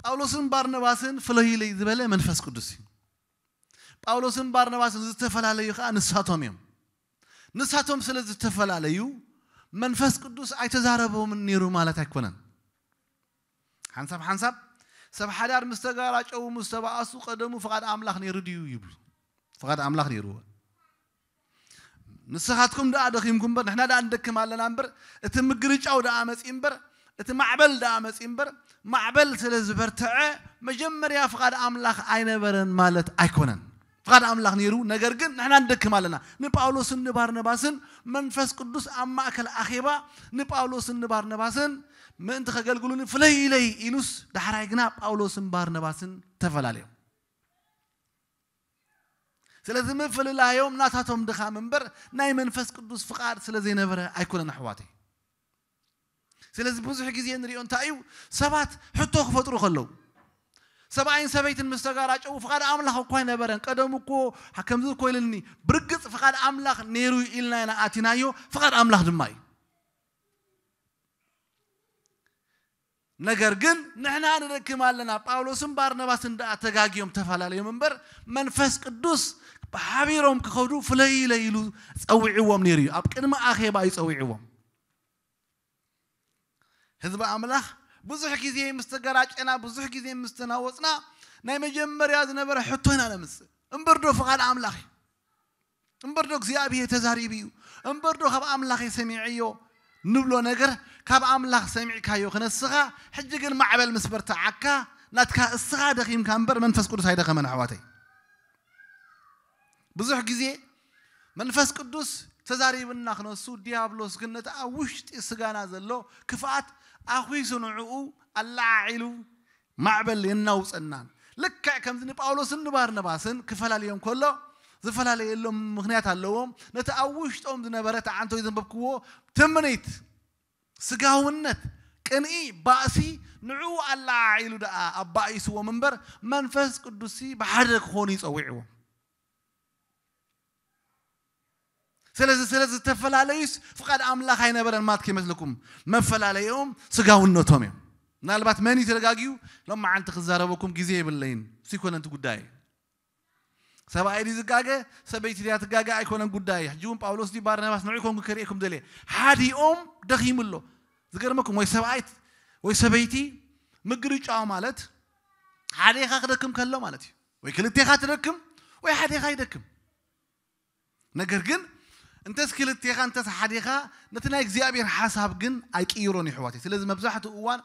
ጳውሎስን ባርናባስን ፍለዩለይ ዝበለ መንፈስ ቅዱስ እዩ። ጳውሎስን ባርናባስን ዝተፈላለዩ ከኣ ንሳቶም እዮም። ንሳቶም ስለ ዝተፈላለዩ መንፈስ ቅዱስ ኣይተዛረቦምን ነይሩ ማለት ኣይኮነን። ሓንሳብ ሓንሳብ ሰብ ሓዳር ምስ ተጋራጨው፣ ምስ ተባኣሱ፣ ቀደሙ ፍቓድ ኣምላኽ ነይሩ ድዩ ይብሉ። ፍቓድ ኣምላኽ ነይሩ። ንስኻትኩም ደኣ ደኺምኩም እምበር፣ ንሕና ደኣ ንደክም ኣለና እምበር፣ እቲ ምግርጫው ደኣ መጺ እምበር፣ እቲ ማዕበል ደኣ መጺ እምበር፣ ማዕበል ስለ ዝበርትዐ መጀመርያ ፍቓድ ኣምላኽ ኣይነበረን ማለት ኣይኮነን። ፍቓድ ኣምላኽ ነይሩ፣ ነገር ግን ንሕና ንደክም ኣለና። ንጳውሎስን ንባርናባስን መንፈስ ቅዱስ ኣብ ማእከል ኣኼባ ንጳውሎስን ንባርናባስን ምእንቲ ከገልግሉኒ ፍለዩለይ ኢሉስ፣ ዳሕራይ ግና ጳውሎስን ባርናባስን ተፈላለዮም። ስለዚ ምፍልላዮም ናታቶም ድኻም እምበር ናይ መንፈስ ቅዱስ ፍቓድ ስለ ዘይነበረ ኣይኮነን ኣሕዋተይ። ስለዚ ብዙሕ ግዜ ንሪኦ እንታይ እዩ፣ ሰባት ሕቶ ክፈጥሩ ከለዉ፣ ሰብኣይን ሰበይትን ምስ ተጋራጨዉ ፍቓድ ኣምላኽ እኳ ኣይነበረን። ቀደሙ እኮ ከምዚ እኮ ኢልኒ፣ ብርግጽ ፍቓድ ኣምላኽ ነይሩ ኢልና ኢና ኣቲናዮ፣ ፍቓድ ኣምላኽ ድማ እዩ። ነገር ግን ንሕና ንደክም ኣለና። ጳውሎስን ባርናባስን ደኣ ተጋግዮም ተፈላለዮም እምበር፣ መንፈስ ቅዱስ ሓቢሮም ክኸዱ ፍለይለይ ኢሉ ጸዊዕዎም ነይሩ እዩ። ኣብ ቅድሚ ኣኼባ እዩ ጸዊዕዎም። ህዝቢ ኣምላኽ ብዙሕ ግዜ ምስ ተገራጨና፣ ብዙሕ ግዜ ምስ ተናወጽና፣ ናይ መጀመርያ ዝነበረ ሕቶ ኢና ነምጽእ። እምበር ዶ ፍቓድ ኣምላኽ እዩ? እምበር ዶ እግዚኣብሔር ተዛሪቡ እዩ? እምበር ዶ ካብ ኣምላኽ ሰሚዐዮ ንብሎ ነገር፣ ካብ ኣምላኽ ሰሚዕካዮ ክነስኻ፣ ሕጂ ግን ማዕበል ምስ በርትዓካ፣ ናትካ እስኻ ደኺምካ እምበር መንፈስ ቅዱስ ኣይደኸመን ኣሕዋተይ። ብዙሕ ግዜ መንፈስ ቅዱስ ተዛሪብና ክነሱ፣ ዲያብሎስ ግን ነቲ ኣብ ውሽጢ ስጋና ዘሎ ክፍኣት ኣኹይሱ ንዕኡ ኣለዓዒሉ ማዕበል የናውጸናን። ልክዕ ከምዚ ንጳውሎስን ንባርነባስን ክፈላለዮም ከሎ፣ ዝፈላለየሎም ምኽንያት ኣለዎም። ነቲ ኣብ ውሽጦም ዝነበረ፣ እቲ ዓንቶ ዘንበብክዎ ትምኒት፣ ስጋውነት፣ ቅንኢ፣ ባእሲ፣ ንዕኡ ኣለዓዒሉ ደኣ ኣባኢስዎም እምበር፣ መንፈስ ቅዱስሲ ብሓደ ክኾኑ ይጸዊዕዎም። ስለዚ፣ ስለ ዝተፈላለዩስ ፍቓድ ኣምላኽ ኣይነበረን ማለት ከይመስለኩም። መፈላለይኦም ስጋውነቶም እዮም። ምናልባት መን እዩ ተደጋግዩ፣ ሎም መዓልቲ ክዛረበኩም ግዜ የብለይን። እሱ ይኮነን እቲ ጉዳይ። ሰብኣይ ድዩ ዝጋገ፣ ሰበይቲ ድያ ትጋገ፣ ኣይኮነን ጉዳይ። ሕጂ እውን ጳውሎስ ድዩ ባርናባስ ንዑ ኮንኩ ከርእየኩም ደልየ። ሓዲኦም ደኺሙ ኣሎ። ዝገርመኩም፣ ወይ ሰብኣይት ወይ ሰበይቲ ምግርጫው ማለት ሓዴኻ ክደክም ከሎ ማለት እዩ። ወይ ክልቴኻ ትደክም ወይ ሓዴኻ ይደክም። ነገር ግን እንተስ ክልቴኻ እንተስ ሓዴኻ ነቲ ናይ እግዚኣብሔር ሓሳብ ግን ኣይቅይሮን እዩ ኣሕዋተይ። ስለዚ መብዛሕትኡ እዋን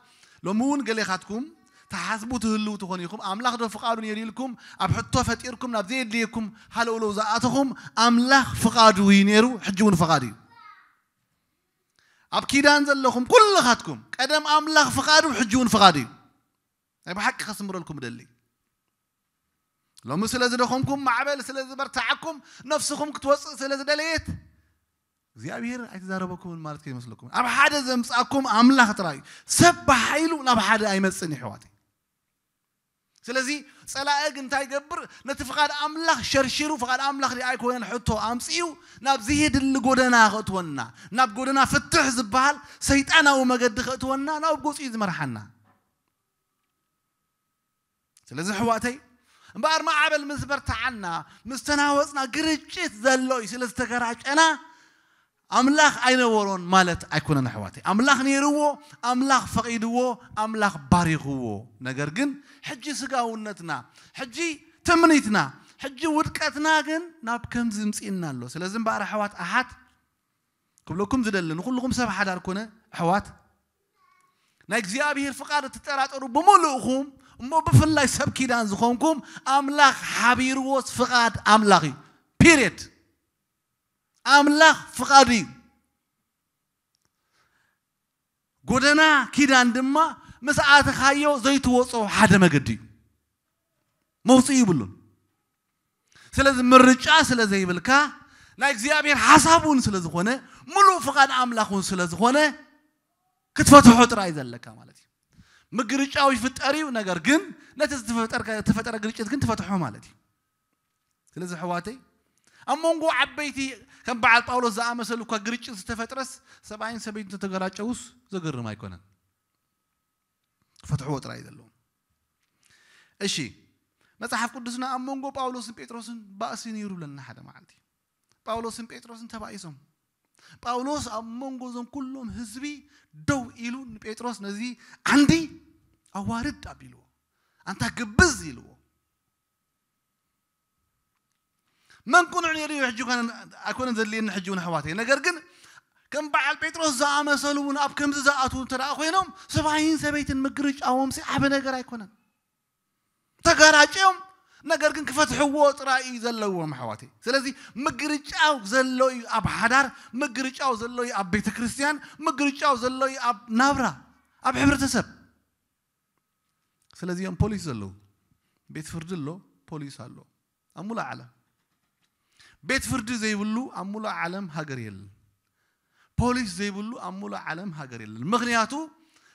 ሎሚ እውን ገሌኻትኩም ትሓስቡ ትህልው ትኾኑ ኢኹም። ኣምላኽ ዶ ፍቓዱ ነይሩ ኢልኩም ኣብ ሕቶ ፈጢርኩም ናብ ዘየድልየኩም ሃለውለው ዝኣተኹም፣ ኣምላኽ ፍቓዱ እዩ ነይሩ፣ ሕጂ እውን ፍቓዱ እዩ። ኣብ ኪዳን ዘለኹም ኩልኻትኩም ቀደም ኣምላኽ ፍቓዱ ሕጂ እውን ፍቓዱ እዩ። ናይ ብሓቂ ከስምረልኩም እደሊ። ሎሚ ስለ ዝደኸምኩም፣ ማዕበል ስለ ዝበርትዓኩም፣ ነፍስኹም ክትወፅእ ስለ ዝደለየት እግዚኣብሔር ኣይተዛረበኩምን ማለት ከይመስለኩም። ኣብ ሓደ ዘምጻኩም ኣምላኽ ጥራይ እዩ። ሰብ ብሓይሉ ናብ ሓደ ኣይመጽእን እዩ ኣሕዋተይ። ስለዚ ጸላኢ ግን እንታይ ይገብር? ነቲ ፍቓድ ኣምላኽ ሸርሺሩ፣ ፍቓድ ኣምላኽ ድኣ ኣይኮነን ሕቶ ኣምጺኡ ናብ ዝሄድሊ ጎደና ከእትወና፣ ናብ ጎደና ፍትሕ ዝበሃል ሰይጣናዊ መገዲ ከእትወና ናብ ገጹ እዩ ዝመርሓና። ስለዚ ኣሕዋተይ እምበኣር ማዕበል ምስ በርትዓና፣ ምስ ተናወጽና፣ ግርጭት ዘሎ እዩ ስለ ዝተገራጨና ኣምላኽ ኣይነበሮን ማለት ኣይኮነን ኣሕዋተይ። ኣምላኽ ነይርዎ፣ ኣምላኽ ፈቒድዎ፣ ኣምላኽ ባሪኽዎ። ነገር ግን ሕጂ ስጋውነትና፣ ሕጂ ትምኒትና፣ ሕጂ ውድቀትና ግን ናብ ከምዚ ምጽእና ኣሎ። ስለዚ እምበኣር ኣሕዋት ኣሓት ክብለኩም ዝደሊ ንኹልኹም ሰብ ሓዳር ኮነ ኣሕዋት ናይ እግዚኣብሔር ፍቓድ እትጠራጠሩ ብምሉእኹም እሞ ብፍላይ ሰብ ኪዳን ዝኾንኩም ኣምላኽ ሓቢርዎስ ፍቓድ ኣምላኽ እዩ። ፒርየድ። ኣምላኽ ፍቓዱ እዩ። ጎደና ኪዳን ድማ ምስ ኣተኻዮ ዘይትወጾ ሓደ መገዲ እዩ። መውፅኢ ይብሉን። ስለዚ ምርጫ ስለ ዘይብልካ ናይ እግዚኣብሔር ሓሳብ እውን ስለ ዝኾነ ምሉእ ፍቓድ ኣምላኽ እውን ስለ ዝኾነ ክትፈትሖ ጥራይ ዘለካ ማለት እዩ። ምግርጫው ይፍጠር እዩ፣ ነገር ግን ነቲ ዝተፈጠረ ግርጭት ግን ትፈትሖ ማለት እዩ። ስለዚ ኣሕዋተይ ኣብ መንጎ ዓበይቲ ከም በዓል ጳውሎስ ዝኣመሰሉ እኳ ግርጭት ዝተፈጥረስ ሰብኣይን ሰበይትን ተተገራጨውስ ዘገርም ኣይኮነን። ክፈትሕዎ ጥራይ ዘለዎም። እሺ፣ መጽሓፍ ቅዱስና ኣብ መንጎ ጳውሎስን ጴጥሮስን ባእሲ ነይሩ ብለና ሓደ መዓልቲ። ጳውሎስን ጴጥሮስን ተባኢሶም። ጳውሎስ ኣብ መንጎ እዞም ኩሎም ህዝቢ ደው ኢሉ ንጴጥሮስ ነዚ ዓንዲ ኣዋርድ ኣቢልዎ። ኣንታ ግብዝ ኢልዎ። መን ቅኑዕ ነይሩ እዩ ሕጂ ኮነ ኣይኮነን ዘድልየኒ ሕጂ እውን ኣሕዋተይ። ነገር ግን ከም በዓል ጴጥሮስ ዝኣመሰሉ እውን ኣብ ከምዚ ዝኣትዉ እንተ ደኣ ኮይኖም ሰብኣይን ሰበይትን ምግርጫዎም ሲ ዓቢ ነገር ኣይኮነን። ተጋራጭዮም ነገር ግን ክፈትሕዎ ጥራይ እዩ ዘለዎም ኣሕዋተይ። ስለዚ ምግርጫው ዘሎ እዩ ኣብ ሓዳር፣ ምግርጫው ዘሎ እዩ ኣብ ቤተ ክርስቲያን፣ ምግርጫው ዘሎ እዩ ኣብ ናብራ፣ ኣብ ሕብረተሰብ። ስለዚ እዮም ፖሊስ ዘለዉ። ቤት ፍርዲ ኣሎ፣ ፖሊስ ኣሎ ኣብ ሙሉእ ዓለም። ቤት ፍርዲ ዘይብሉ ኣብ ሙሉእ ዓለም ሃገር የለን። ፖሊስ ዘይብሉ ኣብ ሙሉእ ዓለም ሃገር የለን። ምኽንያቱ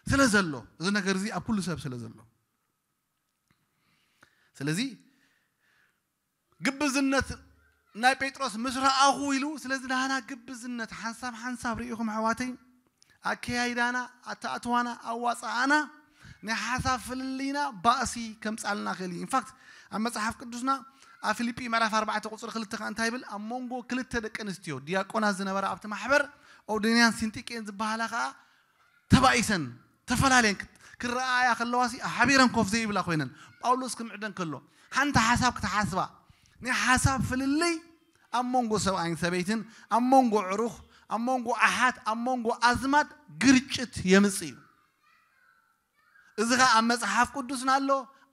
ስለ ዘሎ፣ እዚ ነገር እዚ ኣብ ኩሉ ሰብ ስለ ዘሎ። ስለዚ ግብዝነት ናይ ጴጥሮስ ምስ ረኣኹ ኢሉ፣ ስለዚ ናህና ግብዝነት ሓንሳብ ሓንሳብ ርኢኹም ኣሕዋተይ፣ ኣከያይዳና፣ ኣተኣትዋና፣ ኣዋፃኣና ናይ ሓሳብ ፍልልይና ባእሲ ከምጻልና ክእል እዩ። ኢንፋክት ኣብ መጽሓፍ ቅዱስና ኣብ ፊልጲ ምዕራፍ ኣርባዕተ ቁጽሪ ክልተ ከኣ እንታይ ይብል? ኣብ መንጎ ክልተ ደቂ ኣንስትዮ ዲያቆናት ዝነበራ ኣብቲ ማሕበር ኦርዲንያን ሲንጢቄን ዝበሃላ ከኣ ተባኢሰን ተፈላለየን ክረኣያ ከለዋሲ ሓቢረን ኮፍ ዘይብላ ኮይነን ጳውሎስ ክምዕደን ከሎ ሓንቲ ሓሳብ ክትሓስባ ናይ ሓሳብ ፍልልይ ኣብ መንጎ ሰብኣይን ሰበይትን ኣብ መንጎ ዕሩኽ ኣብ መንጎ ኣሓት ኣብ መንጎ ኣዝማድ ግርጭት የምጽእ እዩ። እዚ ኸዓ ኣብ መጽሓፍ ቅዱስና ኣሎ፣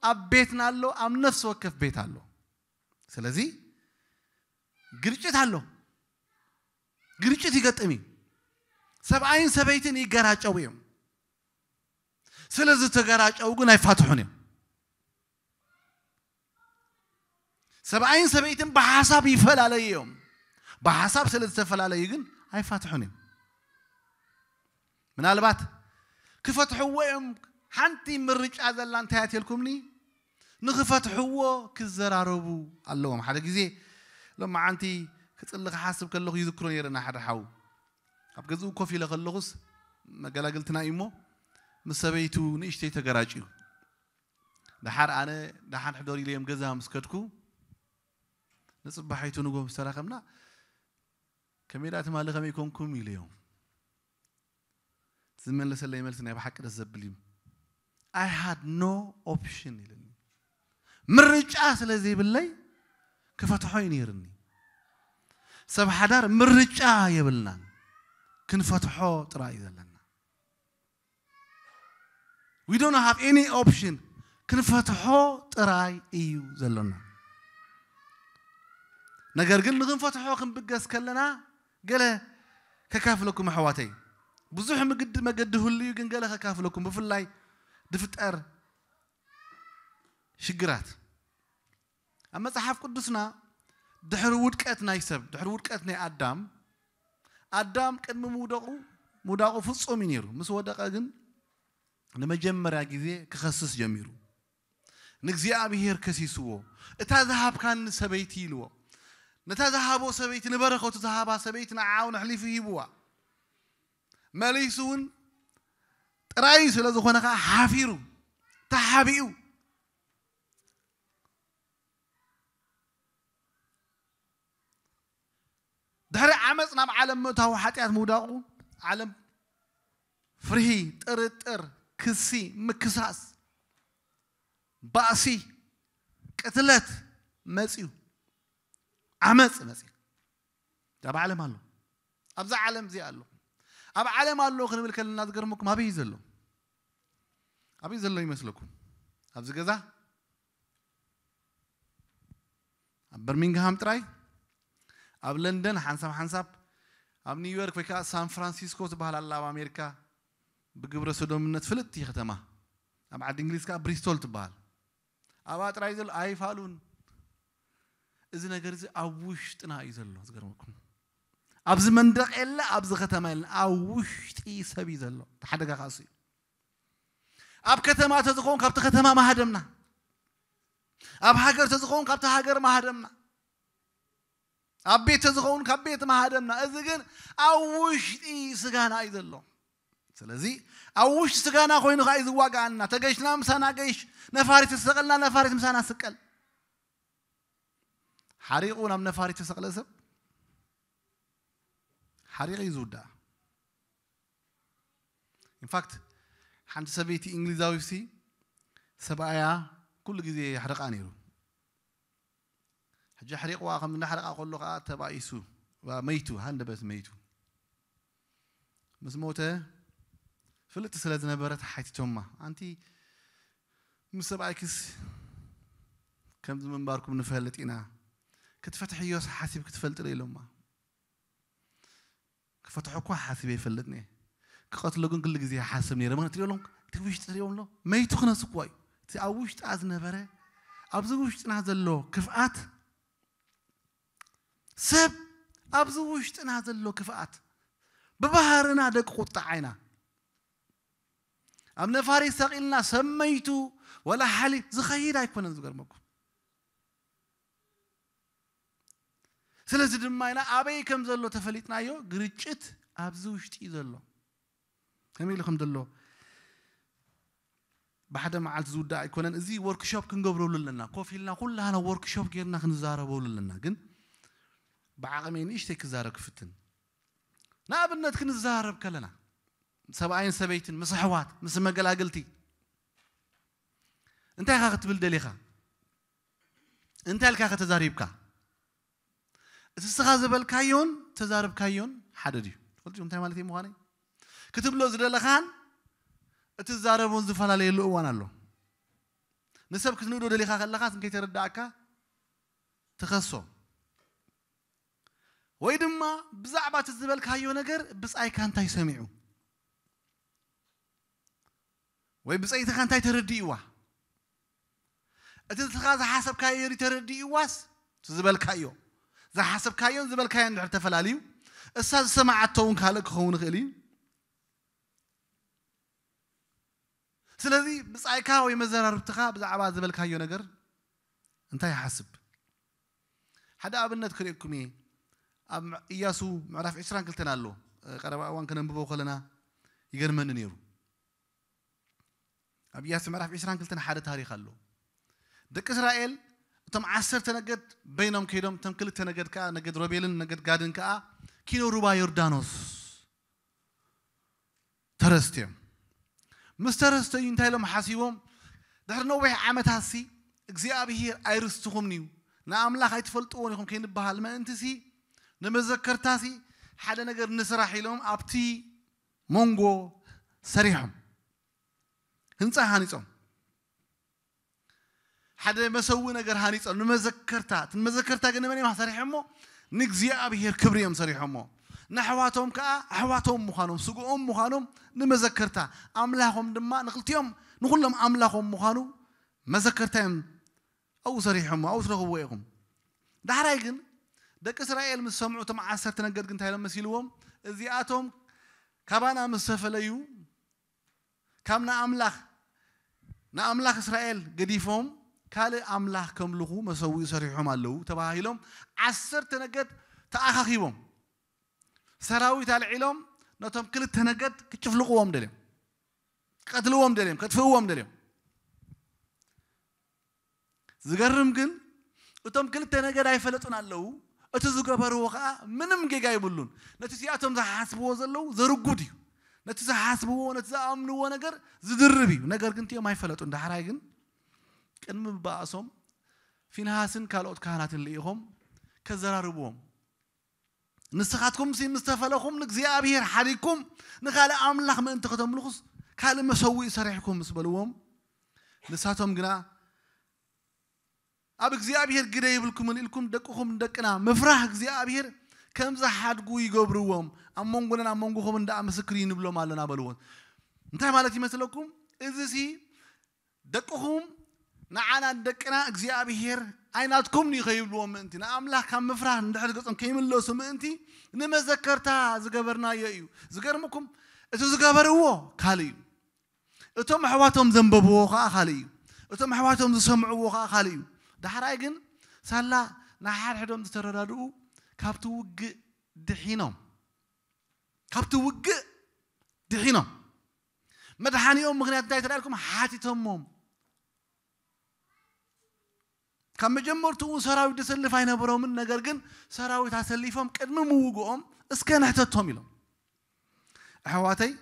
ኣብ ቤትና ኣሎ፣ ኣብ ነፍሲ ወከፍ ቤት ኣሎ። ስለዚ ግርጭት ኣሎ፣ ግርጭት ይገጥም እዩ። ሰብኣይን ሰበይትን ይገራጨው እዮም። ስለ ዝተገራጨው ግን ኣይፋትሑን እዮም። ሰብኣይን ሰበይትን ብሓሳብ ይፈላለዩ እዮም። ብሓሳብ ስለ ዝተፈላለዩ ግን ኣይፋትሑን እዮም። ምናልባት ክፈትሕዎ እዮም። ሓንቲ ምርጫ ዘላ እንታይ ኣትልኩምኒ? ንኽፈትሕዎ ክዘራረቡ ኣለዎም። ሓደ ግዜ ሎማዓንቲ ክጽሊ ክሓስብ ከለኹ ይዝክሮ ነይረ። ና ሓደ ሓው ኣብ ገዝኡ ኮፍ ኢለ ከለኹስ መገላግልትና እዩ እሞ ምስ ሰበይቱ ንእሽተይ ተገራጭዩ። ደሓር ኣነ ደሓን ሕደሩ ኢለዮም ገዛ ምስ ከድኩ ንጽባሒቱ ንጎ ምስ ተራኸብና ከመይ ደኣ ትማሊ ከመይ ኮንኩም ኢለዮም። ዝመለሰለይ መልሲ ናይ ብሓቂ ደስ ዘብል እዩ። I had no option ኢለኒ። ምርጫ ስለ ዘይብለይ ክፈትሖ እዩ ነይርኒ። ሰብ ሓዳር ምርጫ የብልናን፣ ክንፈትሖ ጥራይ እዩ ዘለና። We don't have any option። ክንፈትሖ ጥራይ እዩ ዘሎና። ነገር ግን ንክንፈትሖ ክንብገስ ከለና ገለ ከካፍለኩም ኣሕዋተይ። ብዙሕ ምግዲ መገዲ ህሉ እዩ፣ ግን ገለ ከካፍለኩም፣ ብፍላይ ድፍጠር ሽግራት ኣብ መጽሓፍ ቅዱስና ድሕሪ ውድቀት ናይ ሰብ፣ ድሕሪ ውድቀት ናይ ኣዳም፣ ኣዳም ቅድሚ ምውደቑ፣ ምውዳቑ ፍጹም እዩ ነይሩ። ምስ ወደቐ ግን ንመጀመርያ ግዜ ክኸስስ ጀሚሩ። ንእግዚኣብሔር ከሲስዎ፣ "እታ ዝሃብካኒ ሰበይቲ" ኢልዎ። ነታ ዝሃቦ ሰበይቲ፣ ንበረኸቱ ዝሃባ ሰበይቲ ንዓኣ እውን ኣሕሊፉ ሂብዋ። መሊሱ እውን ጥራይ ስለ ዝኾነ ከኣ ሓፊሩ፣ ተሓቢኡ። ድሕሪ ዓመጽ ናብ ዓለም ምእታው ሓጢኣት ምውዳቑ ዓለም ፍርሂ፣ ጥርጥር፣ ክሲ፣ ምክሳስ፣ ባእሲ፣ ቅትለት መጽዩ። ዓመጽ መጽዩ። ኣብ ዓለም ኣሎ። ኣብዛ ዓለም እዚኣ ኣሎ። ኣብ ዓለም ኣሎ ክንብል ከለና ዝገርመኩም ኣበይ እዩ ዘሎ? ኣበይ ዘሎ ይመስለኩም? ኣብዚ ገዛ? ኣብ በርሚንግሃም ጥራይ? ኣብ ለንደን ሓንሳብ ሓንሳብ፣ ኣብ ኒውዮርክ ወይ ከዓ ሳን ፍራንሲስኮ ትበሃል ኣላ ኣብ ኣሜሪካ ብግብረ ሰዶምነት ፍልጥቲ ከተማ። ኣብ ዓዲ እንግሊዝ ከዓ ብሪስቶል ትበሃል። ኣብኣ ጥራይ ዘሎ ኣይፋሉን። እዚ ነገር እዚ ኣብ ውሽጥና እዩ ዘሎ። ዝገርመኩም ኣብዚ መንደቕ የለ፣ ኣብዚ ከተማ የለ፣ ኣብ ውሽጢ ሰብ እዩ ዘሎ። እቲ ሓደጋ ከዓ እሱ እዩ። ኣብ ከተማ ተዝኸውን ካብቲ ከተማ ማሃደምና፣ ኣብ ሃገር ተዝኸውን ካብቲ ሃገር ማሃደምና፣ ኣብ ቤት ተዝኸውን ካብ ቤት ማሃደምና። እዚ ግን ኣብ ውሽጢ ስጋና እዩ ዘሎ። ስለዚ ኣብ ውሽጢ ስጋና ኮይኑ ከዓ እዩ ዝዋጋኣና። ተገሽና ምሳና ገሽ፣ ነፋሪት ተሰቀልና ነፋሪት ምሳና ስቀል። ሓሪቑ ናብ ነፋሪት ተሰቕለ ሰብ ሓሪቑ እዩ ዝውዳእ። ኢንፋክት ሓንቲ ሰበይቲ እንግሊዛዊ ሲ ሰብኣያ ኩሉ ግዜ የሕርቃ ነይሩ። ሕጂ ኣሕሪቕዋ ከም እንዳሕረቃ ከሎ ከዓ ተባኢሱ፣ ዋ፣ መይቱ፣ ሃንደበት መይቱ። ምስ ሞተ ፍልጥቲ ስለ ዝነበረ ተሓቲቶማ፣ "ኣንቲ ምስ ሰብኣይክስ ከምዚ ምንባርኩም ንፈልጥ ኢና፣ ክትፈትሕዮስ ሓሲብ ክትፈልጥ ዶ?" ኢሎማ። ክፈትሖ እኳ ሓሲበ ይፈልጥ ነየ። ክቐትሎ ግን ኩሉ ግዜ ይሓስብ ነይረ። ምኽንያቱ ትሪኦ ኣለኹም፣ እቲ ውሽጢ ትሪኦ ኣሎ፣ መይቱ ክነሱ እኳ እዩ። እቲ ኣብ ውሽጣ ዝነበረ፣ ኣብዚ ውሽጥና ዘሎ ክፍኣት፣ ሰብ ኣብዚ ውሽጥና ዘሎ ክፍኣት፣ ብባህርና ደቂ ቁጣ ዓይና። ኣብ ነፋሪት ሰቒልና ሰብ መይቱ፣ ወላ ሓሊ ዝኸይድ ኣይኮነን ዝገርመኩም። ስለዚ ድማ ኢና ኣበይ ከም ዘሎ ተፈሊጥናዮ፣ ግርጭት ኣብዚ ውሽጢ እዩ ዘሎ። ከመይ ኢሉ ከም ዘሎ ብሓደ መዓልቲ ዝውዳእ ኣይኮነን። እዚ ወርክሾፕ ክንገብረሉ ኣለና። ኮፍ ኢልና ኩላህና ወርክሾፕ ጌርና ክንዛረበሉ ኣለና። ግን ብዓቕመይ ንእሽተይ ክዛረብ ክፍትን። ንኣብነት ክንዛረብ ከለና ሰብኣይን ሰበይትን ምስ ኣሕዋት ምስ መገላግልቲ እንታይ ኢኻ ክትብል ደሊኻ? እንታይ ኢልካ ከተዛሪብካ? እቲ ንስኻ ዝበልካዮን ተዛረብካዮን ሓደ ድዩ? ትፈልጡ እንታይ ማለት እዩ ምዃነይ? ክትብሎ ዝደለኻን እቲ ትዛረቦን ዝፈላለየሉ እዋን ኣሎ። ንሰብ ክትንእዶ ደሊኻ ከለኻስ እንከይተረዳእካ ትኸሶ። ወይ ድማ ብዛዕባ እቲ ዝበልካዮ ነገር ብጻይካ እንታይ ሰሚዑ? ወይ ብጸይትኻ እንታይ ተረዲእዋ? እቲ ንስኻ ዝሓሰብካዮ ድዩ ተረዲእዋስ እቲ ዝበልካዮ? ዝሓሰብካዮን ዝበልካዮን እንድሕር ተፈላልዩ እሳ ዝሰማዓቶ እውን ካልእ ክኸውን ይኽእል እዩ። ስለዚ ብጻይካ ወይ መዘራርብትኻ ብዛዕባ ዝበልካዮ ነገር እንታይ ይሓስብ? ሓደ ኣብነት ክርእየኩም እየ። ኣብ ምዕ- ኢያሱ ምዕራፍ ዕስራን ክልተን ኣሎ። እ፣ ቀረባ እዋን ከነንብቦ ከለና ይገርመኒ ነይሩ። ኣብ ኢያሱ ምዕራፍ ዕስራን ክልተን ሓደ ታሪኽ ኣሎ። ደቂ እስራኤል እቶም ዓሰርተ ነገድ በይኖም ከይዶም፣ እቶም ክልተ ነገድ ከኣ፣ ነገድ ሮቤልን ነገድ ጋድን ከኣ ኪኖ ሩባ ዮርዳኖስ ተረስትዮም። ምስ ተረስተዩ እንታይ ኢሎም ሓሲቦም? ድሕሪ ነዊሕ ዓመታትሲ እግዚኣብሄር ኣይርስትኹምን እዩ፣ ንኣምላኽ ኣይትፈልጥዎን ኢኹም ከይንበሃል ምእንትሲ ንመዘከርታሲ ሓደ ነገር ንስራሕ ኢሎም ኣብቲ መንጎ ሰሪሖም ህንፃ ሃኒፆም። ሓደ መሰዊ ነገር ሃኒፆም ንመዘከርታ። እቲ ንመዘከርታ ግን ንመን እዮም ሰሪሖሞ? ንእግዚኣብሄር ክብሪ እዮም ሰሪሖሞ። ንኣሕዋቶም ከዓ ኣሕዋቶም ምዃኖም ስግኦም ምዃኖም ንመዘከርታ፣ ኣምላኾም ድማ ንክልቲኦም ንኩሎም ኣምላኾም ምዃኑ መዘከርታ እዮም ኣብኡ ሰሪሖሞ፣ ኣብኡ ትረኽብዎ ኢኹም። ዳሕራይ ግን ደቂ እስራኤል ምስ ሰምዑ እቶም ዓሰርተ ነገድ ግን እንታይ ኢሎም መሲልዎም? እዚኣቶም ካባና ምስ ተፈለዩ ካብ ንኣምላኽ ንኣምላኽ እስራኤል ገዲፎም ካልእ ኣምላኽ ከምልኹ መሰዊኡ ሰሪሖም ኣለዉ ተባሂሎም ዓሰርተ ነገድ ተኣኻኺቦም ሰራዊት ኣልዒሎም ነቶም ክልተ ነገድ ክጭፍልቕዎም ደልዮም፣ ክቀትልዎም ደልዮም፣ ከጥፍእዎም ደልዮም። ዝገርም ግን እቶም ክልተ ነገድ ኣይፈለጡን ኣለዉ። እቲ ዝገበርዎ ከዓ ምንም ጌጋ የብሉን። ነቲ እዚኣቶም ዝሓስብዎ ዘለዉ ዘርጉድ እዩ። ነቲ ዝሓስብዎ ነቲ ዝኣምንዎ ነገር ዝድርብ እዩ። ነገር ግን እቲኦም ኣይፈለጡን። ዳሕራይ ግን ቅድሚ ምባእሶም ፊንሃስን ካልኦት ካህናትን ልኢኾም ከዘራርብዎም፣ ንስኻትኩም ሲ ምስ ተፈለኹም ንእግዚኣብሔር ሓዲግኩም ንኻልእ ኣምላኽ ምእንቲ ከተምልኹስ ካልእ መሰዊኢ ሰሪሕኩም ምስ በልዎም፣ ንሳቶም ግና ኣብ እግዚኣብሔር ግደ ይብልኩምን ኢልኩም ደቅኹም ንደቅና ምፍራህ እግዚኣብሔር ከም ዝሓድጉ ይገብርዎም፣ ኣብ መንጎናን ኣብ መንጎኹምን ደኣ ምስክር እዩ ንብሎም ኣለና በልዎም። እንታይ ማለት ይመስለኩም? እዚ ሲ ደቅኹም ንዓና ንደቅና እግዚኣብሔር ኣይናትኩም እዩ ከይብልዎም ምእንቲ ንኣምላኽ ካብ ምፍራህ ንድሕሪ ገጾም ከይምለሱ ምእንቲ ንመዘከርታ ዝገበርናዮ እዩ። ዝገርምኩም እቲ ዝገበርዎ ካልእ እዩ። እቶም ኣሕዋቶም ዘንበብዎ ከዓ ካልእ እዩ። እቶም ኣሕዋቶም ዝሰምዕዎ ከዓ ካልእ እዩ። ዳሕራይ ግን ሳላ ንሓድሕዶም ዝተረዳድኡ ካብቲ ውግእ ድሒኖም ካብቲ ውግእ ድሒኖም መድሓኒኦም ምክንያት እንታይ ተዳልኩም ሓቲቶሞም ካብ መጀመርትኡ ሰራዊት ዝሰልፍ ኣይነበሮምን። ነገር ግን ሰራዊት ኣሰሊፎም ቅድሚ ምውግኦም እስከ ንሕተቶም ኢሎም። ኣሕዋተይ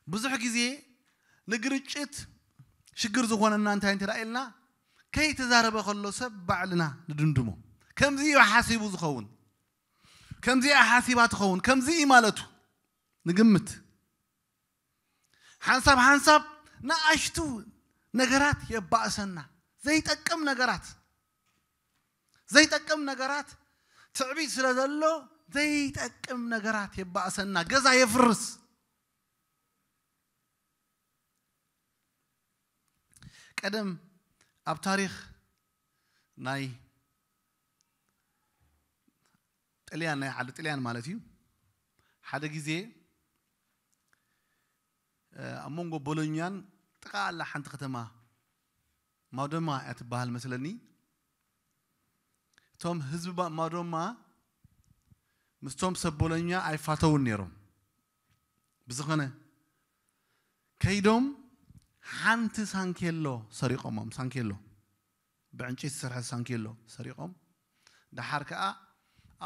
ብዙሕ ግዜ ንግርጭት ሽግር ዝኾነና እንታይ እንተ ኢልና ከይተዛረበ ከሎ ሰብ ባዕልና ንድምድሞ። ከምዚ እዩ ሓሲቡ ዝኸውን፣ ከምዚ እያ ሓሲባ ትኸውን፣ ከምዚ እዩ ማለቱ ንግምት። ሓንሳብ ሓንሳብ ንኣሽቱ ነገራት የባእሰና። ዘይጠቅም ነገራት ዘይጠቅም ነገራት ትዕቢት ስለ ዘሎ ዘይጠቅም ነገራት የባእሰና፣ ገዛ የፍርስ። ቀደም ኣብ ታሪኽ ናይ ጥልያን ናይ ዓዲ ጥልያን ማለት እዩ ሓደ ግዜ ኣብ መንጎ ቦሎኛን ጥቓ ኣላ ሓንቲ ከተማ ማዶማ እያ ትበሃል መስለኒ። እቶም ህዝቢ ማዶማ ምስቶም ሰብ ቦሎኛ ኣይፋተውን ነይሮም። ብዝኾነ ከይዶም ሓንቲ ሳንኬሎ ሰሪቖሞም። ሳንኬሎ፣ ብዕንጨይቲ ዝሰርሐ ሳንኬሎ ሰሪቖም። ደሓር ከኣ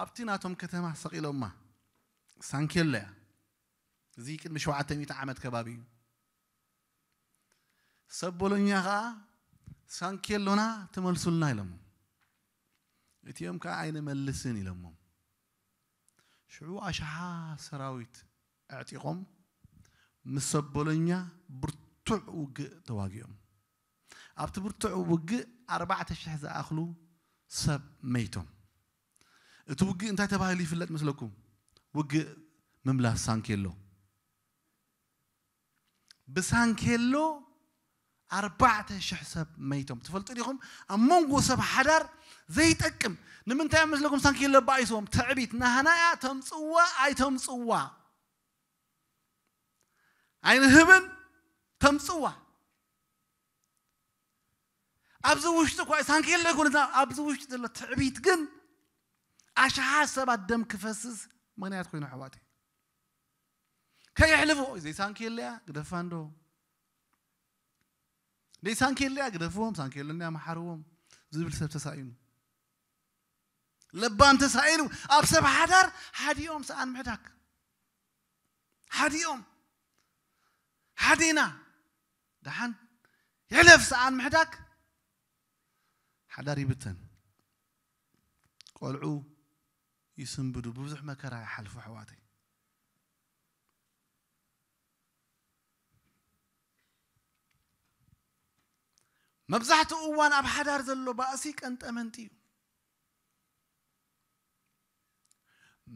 ኣብቲ ናቶም ከተማ ሰቒሎማ። ሳንኬሎ እያ። እዚ ቅድሚ ሸውዓተ ሚእቲ ዓመት ከባቢ እዩ። ሰብ ቦሎኛ ከኣ ሳንኬሎና ትመልሱልና ኢሎሞም። እቲኦም ከኣ ኣይንመልስን ኢሎሞም። ሽዑ ኣሽሓት ሰራዊት ኣዕጢቖም ምስ ሰብ ቦሎኛ ብርቱዕ ውግእ ተዋጊኦም። ኣብቲ ብርቱዕ ውግእ ኣርባዕተ ሽሕ ዝኣኽሉ ሰብ መይቶም። እቲ ውግእ እንታይ ተባሂሉ ይፍለጥ መስለኩም? ውግእ ምምላስ ሳንኬሎ። ብሳንኬሎ ኣርባዕተ ሽሕ ሰብ መይቶም። ትፈልጡ ዲኹም? ኣብ መንጎ ሰብ ሓዳር ዘይጠቅም። ንምንታይ እዮም መስለኩም ሳንኬሎ ኣባኢስዎም? ትዕቢት። ናህናያ ተምጽዋ ኣይተምጽዋ ኣይንህብን፣ ተምጽዋ። ኣብዚ ውሽጢ እኳ ሳንኬሎ ይኹን፣ እዛ ኣብዚ ውሽጢ ዘሎ ትዕቢት ግን ኣሽሓት ሰባት ደም ክፈስስ ምኽንያት ኮይኑ፣ ኣሕዋተይ። ከየሕልፎ፣ "ዘይ ሳንኬሎ እያ፣ ግደፋ እንዶ። ዘይ ሳንኬሎ እያ፣ ግደፍዎም፣ ሳንኬሎ እንድያ መሓርዎም" ዝብል ሰብ ተሳኢኑ። ለባም ተሳኢኑ ኣብ ሰብ ሓዳር ሓዲኦም ሰኣን ምሕዳግ። ሓዲኦም። ሓዴና። ደሓን ይሕለፍ ሰኣን ምሕዳግ። ሓዳር ይብተን። ቆልዑ ይስንብዱ፣ ብዙሕ መከራ ይሓልፉ ኣሕዋተይ። መብዛሕትኡ እዋን ኣብ ሓዳር ዘሎ ባእሲ ቀንጠመንጢ እዩ።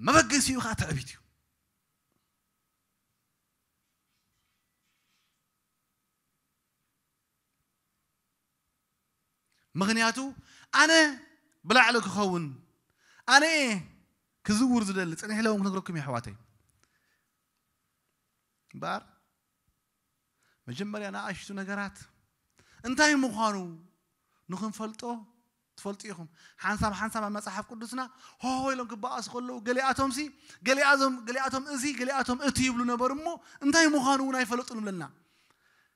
መበገሲኡ ከዓ ትዕቢት እዩ። ምኽንያቱ ኣነ ብላዕሊ ክኸውን፣ ኣነ እየ ክዝውር ዝደሊ። ጽኒሕ ኢለ እውን ክነግረኩም እየ ኣሕዋተይ። እምበኣር መጀመርያ ንኣሽቱ ነገራት እንታይ ምዃኑ ንኽንፈልጦ ትፈልጡ ኢኹም። ሓንሳብ ሓንሳብ ኣብ መጽሓፍ ቅዱስና ሆሆ ኢሎም ክበኣሱ ከለዉ፣ ገሊኣቶም ሲ፣ ገሊኣዞም-፣ ገሊኣቶም እዚ፣ ገሊኣቶም እቲ ይብሉ ነበሩ እሞ፣ እንታይ ምዃኑ እውን ኣይፈለጡን እብለና።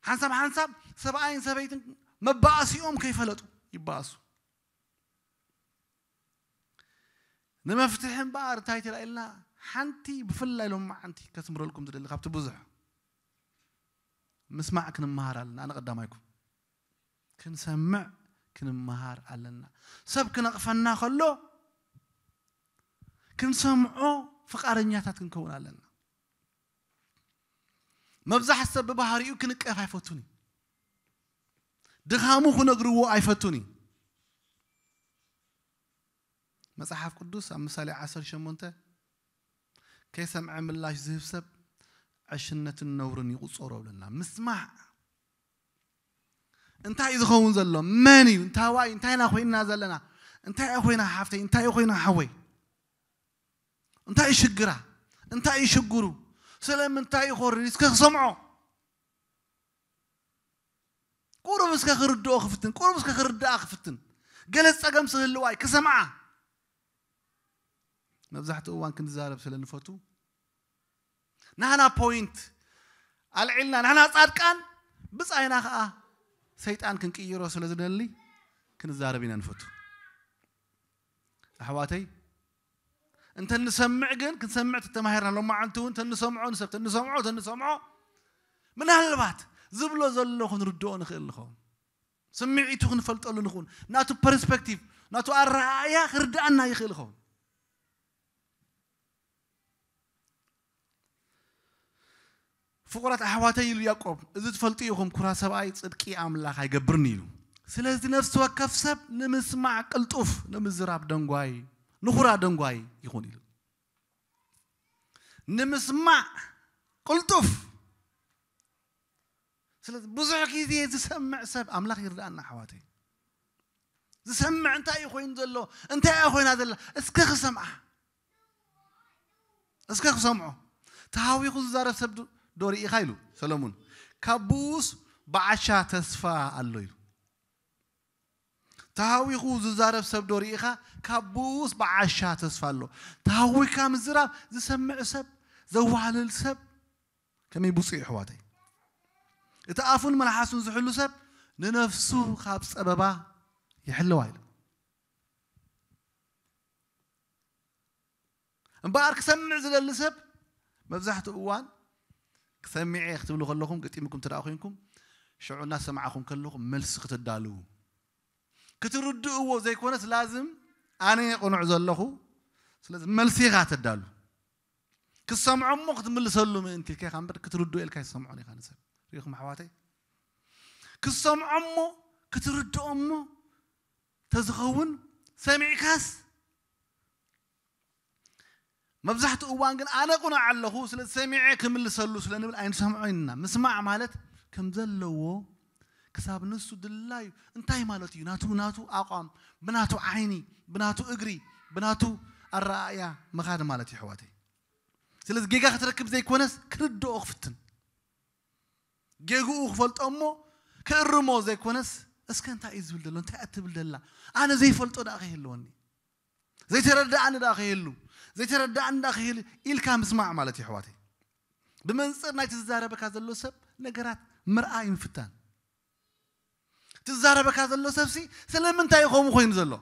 ሓንሳብ ሓንሳብ ሰብኣይን ሰበይትን መባኣሲኦም ከይፈለጡ ይባኣሱ። ንመፍትሒ እምበኣር እንታይ ትላ ኢልና፣ ሓንቲ ብፍላይ ሎማዓንቲ ከስምረልኩም ዝደሊ ካብቲ ብዙሕ ምስማዕ ክንመሃር ኣለና። ኣነ ቀዳማይኩም ክንሰምዕ ክንመሃር ኣለና። ሰብ ክነቕፈና ከሎ ክንሰምዖ ፍቓደኛታት ክንከውን ኣለና። መብዛሕት ሰብ ብባህሪኡ ክንቀፍ ኣይፈቱን እዩ። ድኻሙ ክነግርዎ ኣይፈቱን እዩ። መጽሓፍ ቅዱስ ኣብ ምሳሌ ዓሰርተ ሸሞንተ "ከይሰምዐ ምላሽ ዝህብ ሰብ ዕሽነትን ነውርን ይቑጸሮ" ብለና። ምስማዕ እንታይ እዩ ዝኸውን ዘሎ? መን እዩ? እንታዋይ? እንታይ ኢና ኮይንና ዘለና? እንታይ እያ ኮይና ሓፍተይ? እንታይ እዩ ኮይና ሓወይ? እንታይ እዩ ሽግራ? እንታይ እዩ ሽግሩ? ስለምንታይ እዩ ኮሪ? እስከ ክሰምዖ። ቁሩብ እስከ ክርድኦ ክፍትን፣ ቁሩብ እስከ ክርድኣ ክፍትን። ገለ ጸገም ስህልዋይ ክሰምዓ። መብዛሕትኡ እዋን ክንዛረብ ስለ ንፈቱ፣ ናህና ፖይንት ኣልዒልና፣ ናህና ጻድቃን ብጻይና ከኣ ሰይጣን ክንቅይሮ ስለ ዝደሊ ክንዛረብ ኢና ንፈቱ። ኣሕዋተይ፣ እንተ ንሰምዕ ግን፣ ክንሰምዕ ተተማሂርና፣ ሎማዓንቲ እውን ተንሰምዖ ንሰብ፣ ተንሰምዖ፣ ተንሰምዖ፣ ምናልባት ዝብሎ ዘሎ ክንርድኦ ንኽእል ንኸውን። ስምዒቱ ክንፈልጠሉ ንኽውን። ናቱ ፐርስፔክቲቭ፣ ናቱ ኣረኣእያ ክርድኣና ይኽእል ይኸውን። ፍቑራት ኣሕዋተይ ኢሉ ያዕቆብ፣ እዚ ትፈልጡ ኢኹም፣ ኩራ ሰብኣይ ጽድቂ ኣምላኽ ኣይገብርን ኢሉ። ስለዚ ነፍሲ ወከፍ ሰብ ንምስማዕ ቅልጡፍ፣ ንምዝራብ ደንጓይ፣ ንኹራ ደንጓይ ይኹን ኢሉ። ንምስማዕ ቅልጡፍ። ስለዚ ብዙሕ ግዜ ዝሰምዕ ሰብ፣ ኣምላኽ ይርድኣና ኣሕዋተይ። ዝሰምዕ እንታይ እዩ ኮይኑ ዘሎ? እንታይ እያ ኮይና ዘላ? እስከ ክሰምዓ። እስከ ክሰምዖ። ተሃዊኹ ዝዛረብ ሰብ ዶ፣ ዶ ርኢኻ ኢሉ ሰሎሙን። ካብ ብኡስ ብዓሻ ተስፋ ኣሎ ኢሉ። ተሃዊኹ ዝዛረብ ሰብ ዶ ርኢኻ? ካብ ብኡስ ብዓሻ ተስፋ ኣሎ። ተሃዊካ ምዝራብ ዝሰምዕ ሰብ፣ ዘዋህልል ሰብ ከመይ ብፁዕ እዩ ኣሕዋተይ። እቲ ኣፉን መልሓሱን ዝሕሉ ሰብ ንነፍሱ ካብ ጸበባ ይሕልዋ ኢሉ። እምበኣር ክሰምዕ ዝደሊ ሰብ መብዛሕትኡ እዋን ክሰሚዐ ክትብሉ ከለኹም ገጢምኩም ትደኣ ኮይንኩም ሽዑ እናሰማዕኹም ከለኹም መልሲ ክትዳልዉ ክትርድእዎ ዘይኮነስ ላዝም ኣነ ቅኑዕ ዘለኹ ስለዚ መልሲ ኢኻ ተዳሉ ክሰምዖ እሞ ክትምልሰሉ ምእንቲ ኢልካ ኢኻ እምበር ክትርድኦ ኢልካ ይሰምዖን ኢኻ ንሰብ ሪኢኹም ኣሕዋተይ ክሰምዖ እሞ ክትርድኦ እሞ ተዝኸውን ሰሚዕካስ መብዛሕትኡ እዋን ግን ኣነ ቁኑዕ ኣለኹ ስለ ዝሰሚዐ ክምልሰሉ ስለ ንብል ኣይንሰምዖ ኢና ምስማዕ ማለት ከም ዘለዎ ክሳብ ንሱ ድላዩ እንታይ ማለት እዩ ናቱ ናቱ ኣቋም ብናቱ ዓይኒ ብናቱ እግሪ ብናቱ ኣረኣእያ ምኻድ ማለት እዩ ኣሕዋተይ ስለዚ ጌጋ ክትረክብ ዘይኮነስ ክርድኦ ክፍትን ጌግኡ ክፈልጦ እሞ ክእርሞ ዘይኮነስ እስከ እንታይ እዩ ዝብል ዘሎ እንታይ እትብል ደላ ኣነ ዘይፈልጦ ደኣ ከይህልወኒ ዘይተረዳእኒ ደኣ ከይህሉ ዘይተረዳእኒ ደኣ ከይህሉ ኢልካ ምስማዕ ማለት እዩ ኣሕዋተይ ብመንፅር ናይ ትዛረበካ ዘሎ ሰብ ነገራት ምርኣይ ምፍታን ትዛረበካ ዘሎ ሰብሲ ስለምንታይ እዩ ከምኡ ኮይኑ ዘሎ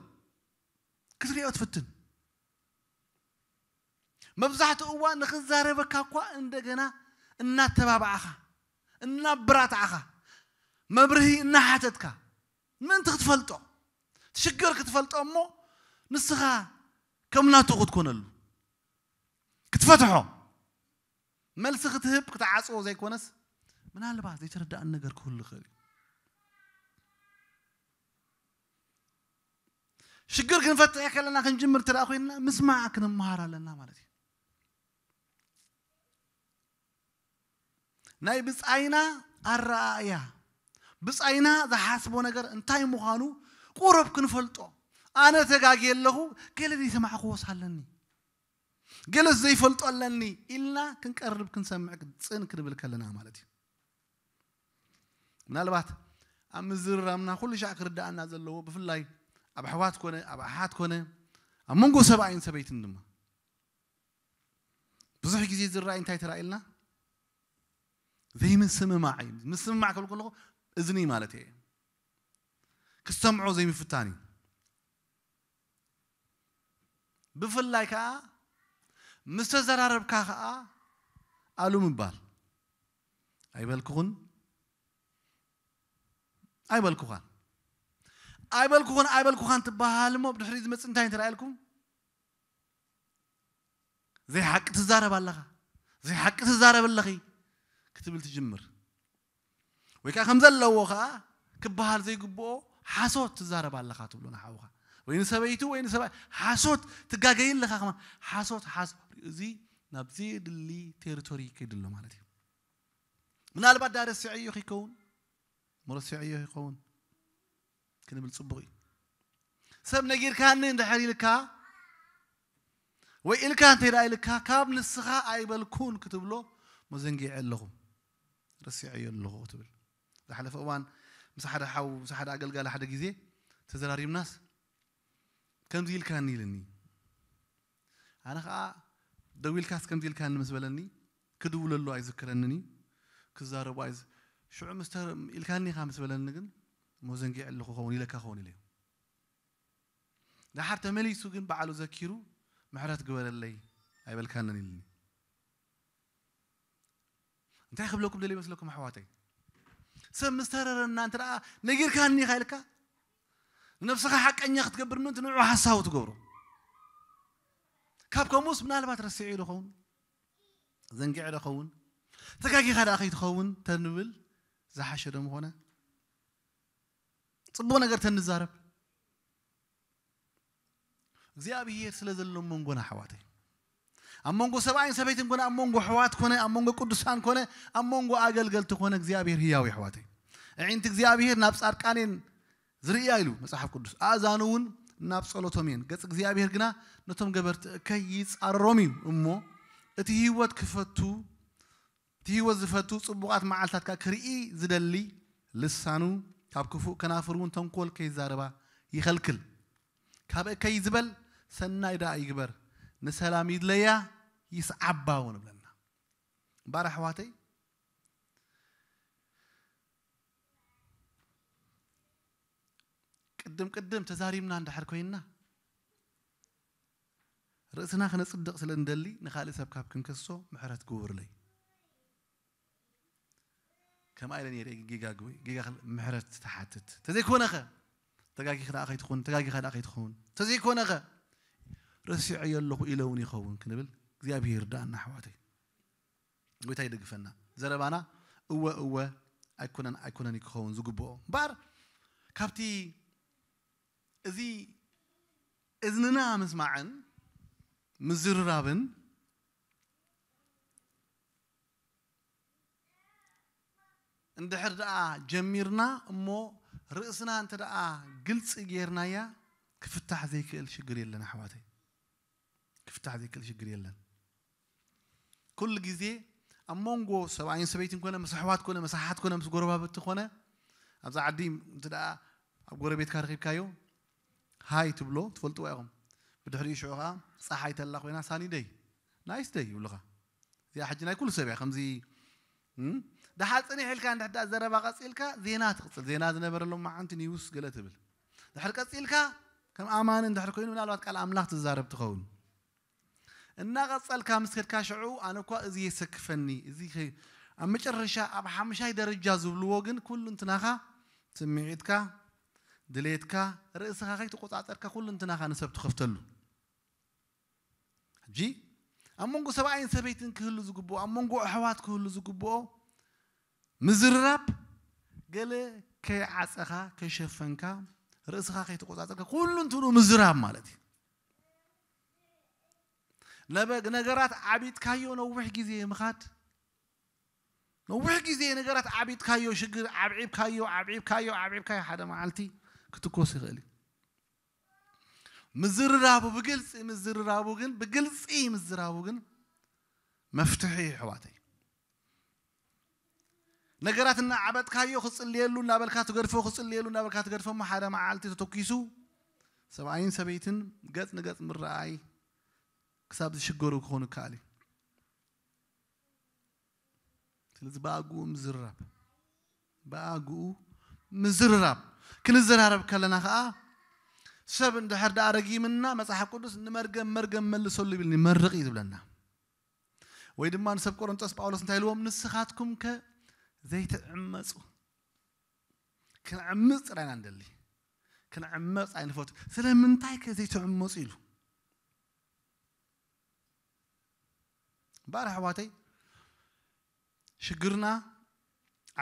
ክትሪኦ ትፍትን መብዛሕትኡ እዋን ንኽዛረበካ እኳ እንደገና እናተባባዕኻ እናብራታዕኻ መብርሂ እናሓተትካ ምእንቲ ክትፈልጦ ሽግር ክትፈልጦ እሞ ንስኻ ከም ናቱ ክትኮነሉ ክትፈትሖ መልሲ ክትህብ ክትዓፅዎ ዘይኮነስ ምናልባት ዘይተረዳእን ነገር ክህሉ ይኽእል እዩ ሽግር ክንፈትሕ ከለና ክንጅምር ትደኣ ኮይንና ምስማዕ ክንመሃር ኣለና ማለት እዩ ናይ ብፃይና ኣረኣእያ ብፃይና ዝሓስቦ ነገር እንታይ ምዃኑ ቁሩብ ክንፈልጦ ኣነ ተጋግየ ኣለኹ ገለ ዘይሰማዕክዎስ ኣለኒ ገለስ ዘይፈልጦ ኣለኒ ኢልና ክንቀርብ ክንሰምዕ ጽን ክንብል ከለና ማለት እዩ ምናልባት ኣብ ምዝርራምና ኩሉ ሻዕ ክርዳእና ዘለዎ ብፍላይ ኣብ ኣሕዋት ኮነ ኣብ ኣሓት ኮነ ኣብ መንጎ ሰብኣይን ሰበይትን ድማ ብዙሕ ግዜ ዝረኣይ እንታይ ተራእየልና ዘይምስምማዕ እዩ ምስምማዕ ክብል ከለኹ እዝኒ ማለት እየ ክሰምዖ ዘይምፍታን እዩ ብፍላይ ከዓ ምስ ተዘራረብካ ከዓ ኣሉ ምባል ኣይበልኩኹን ኣይበልኩኻን ኣይበልኩኹን ኣይበልኩኻን ትበሃል እሞ ብድሕሪ ዝመፅእ እንታይ ተራእየልኩም ዘይሓቂ ትዛረብ ኣለኻ ዘይሓቂ ትዛረብ ኣለኺ ክትብል ትጅምር ወይ ከዓ ከም ዘለዎ ከዓ ክበሃል ዘይግብኦ ሓሶት ትዛረብ ኣለኻ ትብሎ ንሓውኻ ወይ ንሰበይቱ ወይ ንሰብኣይ ሓሶት ትጋገይ ኣለኻ ከማ ሓሶት ሓሶት እዚ ናብ ዘየድሊ ቴሪቶሪ ይከይድ ኣሎ ማለት እዩ ምናልባት ዳ ረሲዐዮ ከይከውን መረሲዐዮ ይኸውን ክንብል ፅቡቕ እዩ ሰብ ነጊርካኒ እንድሕር ኢልካ ወይ ኢልካ እንተ ዳ ኢልካ ካብ ንስኻ ኣይበልኩን ክትብሎ መዘንጊዐ ኣለኹ ረሲዐዮ ኣለኹ ትብል ዝሓለፈ እዋን ምስ ሓደ ሓው ምስ ሓደ ኣገልጋሊ ሓደ ግዜ ተዘራሪብናስ ከምዚ ኢልካኒ ኢልኒ ኣነ ከዓ ደዊልካስ ከምዚ ኢልካኒ ምስ በለኒ ክድውለሉ ኣይዝክረንን እዩ ክዛረቡ ኣይዝ ሽዑ ምስ ኢልካኒ ኢኻ ምስ በለኒ ግን መዘንጊዕ ኣለኹ ኸውን ኢለካ ኸውን ኢለ ደሓር ተመሊሱ ግን ባዕሉ ዘኪሩ ምሕረት ግበረለይ ኣይበልካንን ኢልኒ እንታይ ክብለኩም ደልየ መስለኩም ኣሕዋተይ ሰብ ምስ ተረረና እንተ ደኣ ነጊርካኒ ኢኻ ኢልካ ንነብስኻ ሓቀኛ ክትገብር ምእንቲ ንዑ ሓሳዊ ትገብሮ ካብ ከምኡስ ምናልባት ረሲዑ ዶ ኸውን ዘንጊዐ ዶ ኸውን ተጋጊኻ ደኣ ከይትኸውን ተንብል ዝሓሸ ዶ ምኾነ ፅቡቕ ነገር ተንዛረብ እግዚኣብሄር ስለ ዘሎ መንጎና ኣሕዋተይ ኣብ መንጎ ሰብኣይን ሰበይትን ኮነ ኣብ መንጎ ኣሕዋት ኮነ ኣብ መንጎ ቅዱሳን ኮነ ኣብ መንጎ ኣገልገልቲ ኮነ እግዚኣብሄር ህያው ኣሕዋተይ ኣዒንቲ እግዚኣብሄር ናብ ጻድቃኔን ዝርእያ ኢሉ መጽሓፍ ቅዱስ ኣእዛኑ እውን ናብ ጸሎቶም እየን ገጽ እግዚኣብሄር ግና ነቶም ገበርቲ እከይ ይጻረሮም እዩ እሞ እቲ ህይወት ክፈቱ እቲ ህይወት ዝፈቱ ጽቡቓት መዓልታት ከኣ ክርኢ ዝደሊ ልሳኑ ካብ ክፉእ ከናፍር እውን ተንኮል ከይዛረባ ይኸልክል ካብ እከይ ዝበል ሰናይ ደኣ ይግበር ንሰላም ይድለያ ይስዓባ እውን እብለና እምበኣር ኣሕዋተይ ቅድም ቅድም ተዛሪብና እንድሕር ኮይንና፣ ርእስና ክነጽድቕ ስለ እንደሊ፣ ንኻልእ ሰብ ካብ ክንከሶ ምሕረት ግበሩለይ። ከምኣ ኢለ ነይረ፣ ጌጋ ግበ-፣ ጌጋ ክል-፣ ምሕረት ትሓትት። ተዘይኮነኸ፣ ተጋጊኻ ደኣ ከይትኾን፣ ተጋጊኻ ደኣ ከይትኾን። ተዘይኮነኸ፣ ረሲዐዮ ኣለኹ ኢለ እውን ይኸውን ክንብል እግዚኣብሔር ይርዳእና ኣሕዋተይ። ጎይታ ይደግፈና። ዘረባና እወ፣ እወ፣ ኣይኮነን፣ ኣይኮነን ክኸውን ዝግብኦ። እምበኣር ካብቲ እዚ እዝንና ምስማዕን ምዝርራብን እንድሕር ደኣ ጀሚርና እሞ ርእስና እንተ ደኣ ግልጺ ጌርናያ ክፍታሕ ዘይክእል ሽግር የለን ኣሕዋተይ። ክፍታሕ ዘይክእል ሽግር የለን። ኩሉ ግዜ ኣብ መንጎ ሰብኣይን ሰበይትን ኮነ፣ ምስ ኣሕዋት ኮነ፣ ምስ ኣሓት ኮነ፣ ምስ ጎረባብቲ ኮነ፣ ኣብዛ ዓዲ እንተ ደኣ ኣብ ጎረቤትካ ረኺብካዮ፣ ሃይ ትብሎ፣ ትፈልጥዋ ኢኹም። ብድሕሪኡ ሽዑ ኸዓ ጸሓይ ተላ ኮይና፣ ሳኒ ደይ፣ ናይስ ደይ ይብሉኻ። እዚኣ ሕጂ ናይ ኩሉ ሰብ እያ። ከምዚ፣ እም፣ ደሓር ጽኒሕ ኢልካ እንድሕር ደኣ ዘረባ ቀጺልካ፣ ዜና ትቕጽል። ዜና ዝነበረ ሎማዓንቲ ኒውስ ገለ ትብል። ድሕር ቀጺልካ፣ ከም ኣማኒ እንድሕር ኮይኑ፣ ምናልባት ቃል ኣምላኽ ትዛረብ ትኸውን። እናቐጸልካ ምስ ከድካ ሽዑ፣ ኣነ እኳ እዚ የሰክፈኒ፣ እዚ ከ-፣ ኣብ መጨረሻ ኣብ ሓምሻይ ደረጃ ዝብልዎ ግን ኩሉ እንትናኻ፣ ስምዒትካ፣ ድሌትካ፣ ርእስኻ ከይተቆጻጸርካ ኩሉ እንትናኻ ንሰብ ትኸፍተሉ። ሕጂ ኣብ መንጎ ሰብኣይን ሰበይትን ክህሉ ዝግብኦ፣ ኣብ መንጎ ኣሕዋት ክህሉ ዝግብኦ ምዝርራብ፣ ገለ ከይዓጸኻ፣ ከይሸፈንካ፣ ርእስኻ ከይተቆጻጸርካ፣ ኩሉ እንትኑ ምዝራብ ማለት እዩ። ነበ-፣ ነገራት ዓቢጥካዮ ነዊሕ ግዜ ምኻድ፣ ነዊሕ ግዜ ነገራት ዓቢጥካዮ፣ ሽግር ዓብዒብካዮ፣ ዓብዒብካዮ፣ ዓብዒብካዮ፣ ሓደ መዓልቲ ክትኮስ ይኽእል እዩ። ምዝርራቡ ብግልጺ ምዝርራቡ ግን፣ ብግልጺ ምዝራቡ ግን መፍትሒ እዩ ኣሕዋተይ። ነገራት እናዓበጥካዮ ክጽልየሉ እናበልካ ትገድፎ፣ ክጽልየሉ እናበልካ ትገድፎ እሞ ሓደ መዓልቲ ተተኪሱ ሰብኣይን ሰበይትን ገጽ ንገጽ ምረኣይ ክሳብ ዝሽገሩ ክኾኑ ይከኣል እዩ። ስለዚ ብኣግኡ ምዝርራብ፣ ብኣግኡ ምዝርራብ። ክንዘራረብ ከለና ኸኣ ሰብ እንድሕር ደኣ ረጊምና መጽሓፍ ቅዱስ ንመርገም መርገም መልሰሉ ይብል፣ ይመርቕ እዩ ዝብለና። ወይ ድማ ንሰብ ቆሮንጦስ ጳውሎስ እንታይ ኢልዎም? ንስኻትኩም ከ ዘይትዕመጹ። ክንዕምጽ ጥራይ ኢና ንደሊ። ክንዕመጽ ኣይንፈቱ። ስለምንታይ ከ ዘይትዕመጹ ኢሉ? እምበኣር ኣሕዋተይ፣ ሽግርና፣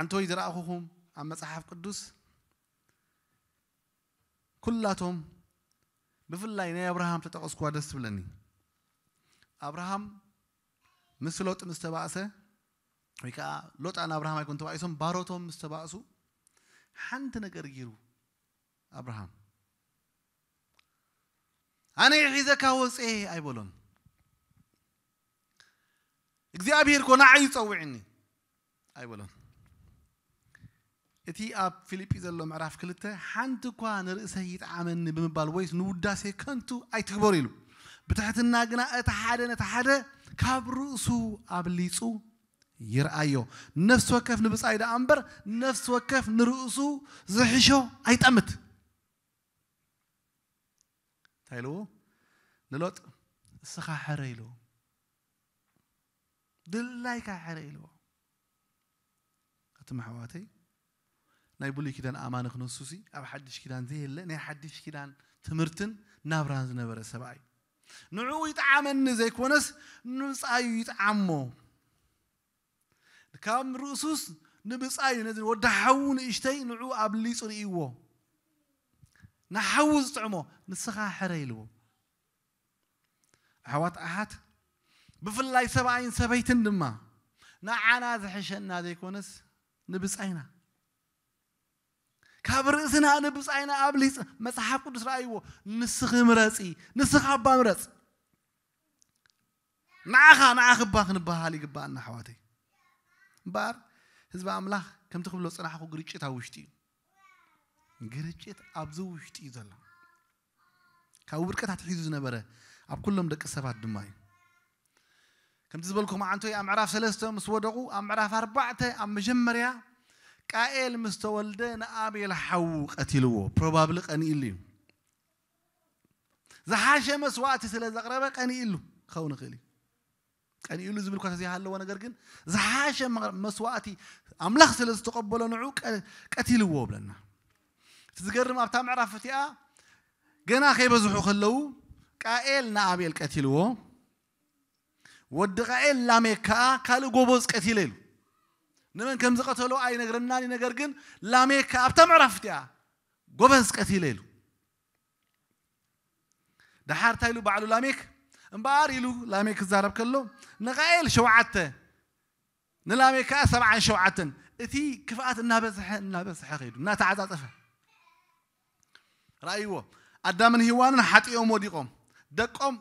ኣንቶይ ዝረኣኹኹም ኣብ መጽሓፍ ቅዱስ ኩላቶም፣ ብፍላይ ናይ ኣብርሃም ተጠቐስኩዋ ደስ ትብለኒ። ኣብርሃም ምስ ሎጥ ምስ ተባእሰ፣ ወይ ከዓ ሎጥ ን ኣብርሃም ኣይኮን ተባኢሶም፣ ባሮቶም ምስ ተባእሱ፣ ሓንቲ ነገር ገይሩ ኣብርሃም። ኣነ ሒዘካ ወፅኤ ኣይበሎን። እግዚኣብሔር እኮ ንዓይ ይፀውዕኒ ኣይበሎን። እቲ ኣብ ፊልጲ ዘሎ ምዕራፍ ክልተ፣ ሓንቲ እኳ ንርእሰይ ይጥዓመኒ ብምባል ወይስ ንውዳሴ ከንቱ ኣይትግበሩ ኢሉ። ብትሕትና ግና እቲ ሓደ ነቲ ሓደ ካብ ርእሱ ኣብሊጹ ይርኣዮ። ነፍሲ ወከፍ ንብጻይ ደኣ እምበር፣ ነፍሲ ወከፍ ንርእሱ ዝሕሾ ኣይጠምት። እንታይ ኢልዎ? ንሎጥ እስኻ ሕረ ኢልዎ። ድላይካ ሕረ ኢልዎ። ኣቱም ኣሕዋተይ፣ ናይ ብሉይ ኪዳን ኣማኒ ክነሱሲ ኣብ ሓድሽ ኪዳን ዘየለ ናይ ሓድሽ ኪዳን ትምህርትን ናብራን ዝነበረ ሰብኣይ። ንዕኡ ይጥዓመኒ ዘይኮነስ ንብጻዩ ይጥዓሞ። ካብ ርእሱስ ንብጻዩ ነዚ ወዲ ሓዉ ንእሽተይ ንዕኡ ኣብሊጹ ርእይዎ። ንሓዉ ዝጥዕሞ ንስኻ ሕረ ኢልዎ። ኣሕዋት ኣሓት ብፍላይ ሰብኣይን ሰበይትን ድማ ንዓና ዝሕሸና ዘይኮነስ ንብጻይና ካብ ርእስና ንብጻይና ኣብሊጽ መጽሓፍ ቅዱስ ረኣይዎ። ንስኺ ምረጺ፣ ንስኻ እባ ምረጽ። ንዓኻ ንዓኺ እባ ክንበሃል ይግባኣና ኣሕዋተይ። እምበኣር ህዝቢ ኣምላኽ ከምቲ ክብሎ ጽናሕኩ ግርጭት ኣብ ውሽጢ እዩ። ግርጭት ኣብዚ ውሽጢ እዩ ዘሎ። ካብ ውድቀት ኣትሒዙ ዝነበረ ኣብ ኩሎም ደቂ ሰባት ድማ እዩ። ከምቲ ዝበልኩም ኣንቶይ ኣብ ምዕራፍ ሰለስተ ምስ ወደቑ ኣብ ምዕራፍ ኣርባዕተ ኣብ መጀመርያ ቃኤል ምስ ተወልደ ንኣቤል ሓዉ ቀቲልዎ። ፕሮባብሊ ቀኒእሉ እዩ። ዝሓሸ መስዋእቲ ስለ ዘቕረበ ቀኒእሉ ክኸውን ይኽእል እዩ። ቀኒእሉ ዝብል እኳ ተዘይሃለዎ፣ ነገር ግን ዝሓሸ መ- መስዋእቲ ኣምላኽ ስለ ዝተቐበሎ ንዑ ቀ- ቀቲልዎ ብለና። እቲ ዝገርም ኣብታ ምዕራፍ እቲኣ ገና ከይበዝሑ ከለዉ ቃኤል ንኣቤል ቀቲልዎ። ወዲ ቃኤል ላሜክ ከኣ ካልእ ጎበዝ ቀቲለ ኢሉ። ንመን ከም ዝቐተሎ ኣይነግረናን እዩ፣ ነገር ግን ላሜክ ከኣ ኣብታ ምዕራፍ እቲኣ ጎበዝ ቀቲለ ኢሉ። ደሓር እንታይ ኢሉ ባዕሉ ላሜክ? እምበኣር ኢሉ ላሜክ ክዛረብ ከሎ ንቃኤል ሸውዓተ ንላሜክ ከኣ ሰብዓን ሸውዓተን። እቲ ክፍኣት እናበዝሐ እናበዝሐ ከይዱ እናተዓጻጸፈ። ረኣይዎ። ኣዳምን ሂዋንን ሓጢኦም ወዲቖም፣ ደቆም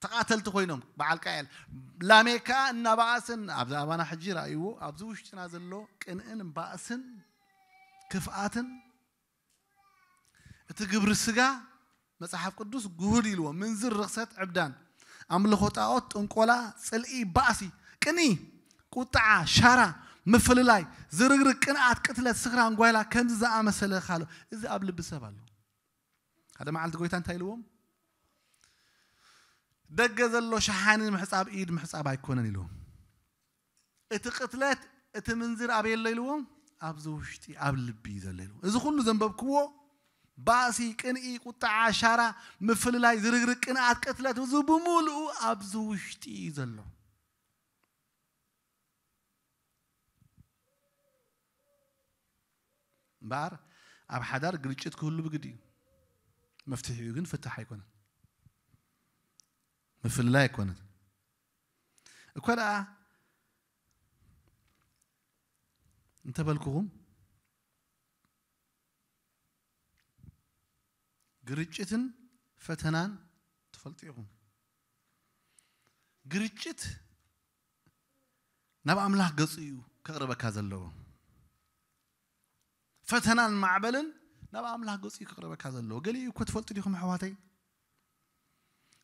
ተቓተልቲ ኮይኖም፣ በዓል ቃኤል። ላሜክ ከኣ እናባእስን ኣብዚ ኣባና ሕጂ ረኣይዎ፣ ኣብዚ ውሽጥና ዘሎ ቅንእን ባእስን ክፍኣትን እቲ ግብሪ ስጋ መጽሓፍ ቅዱስ ግሁድ ኢልዎ። ምንዝር፣ ርኽሰት፣ ዕብዳን፣ ኣምልኾ ጣዖት፣ ጥንቆላ፣ ጽልኢ፣ ባእሲ፣ ቅንኢ፣ ቁጥዓ፣ ሻራ፣ ምፍልላይ፣ ዝርግርግ፣ ቅንኣት፣ ቅትለት፣ ስኽራን፣ ጓይላ፣ ከምዚ ዝኣመሰለ ካሎ። እዚ ኣብ ልቢ ሰብ ኣሎ። ሓደ መዓልቲ ጎይታ እንታይ ኢልዎም? ደገ ዘሎ ሸሓኒ ምሕጻብ ኢድ ምሕጻብ ኣይኮነን ኢልዎም። እቲ ቅትለት፣ እቲ ምንዝር ኣበይ ኣሎ ኢልዎም? ኣብዚ ውሽጢ፣ ኣብ ልቢ እዩ ዘሎ ኢልዎም። እዚ ኩሉ ዘንበብክዎ ባእሲ፣ ቅንኢ፣ ቁጥዓ፣ ሻራ፣ ምፍልላይ፣ ዝርግርግ፣ ቅንኣት፣ ቅትለት፣ እዚ ብምሉኡ ኣብዚ ውሽጢ እዩ ዘሎ። እምበኣር ኣብ ሓዳር ግርጭት ክህሉ ብግዲ እዩ። መፍትሒኡ ግን ፍታሕ ኣይኮነን፣ ምፍልላይ ኣይኮነን። እኳ ደኣ እንተበልኩኹም፣ ግርጭትን ፈተናን ትፈልጡ ኢኹም። ግርጭት ናብ ኣምላኽ ገጹ እዩ ከቕርበካ ዘለዎ። ፈተናን ማዕበልን ናብ ኣምላኽ ገጹ እዩ ከቕርበካ ዘለዎ። ገሊኡ እኮ ትፈልጡ ዲኹም ኣሕዋተይ?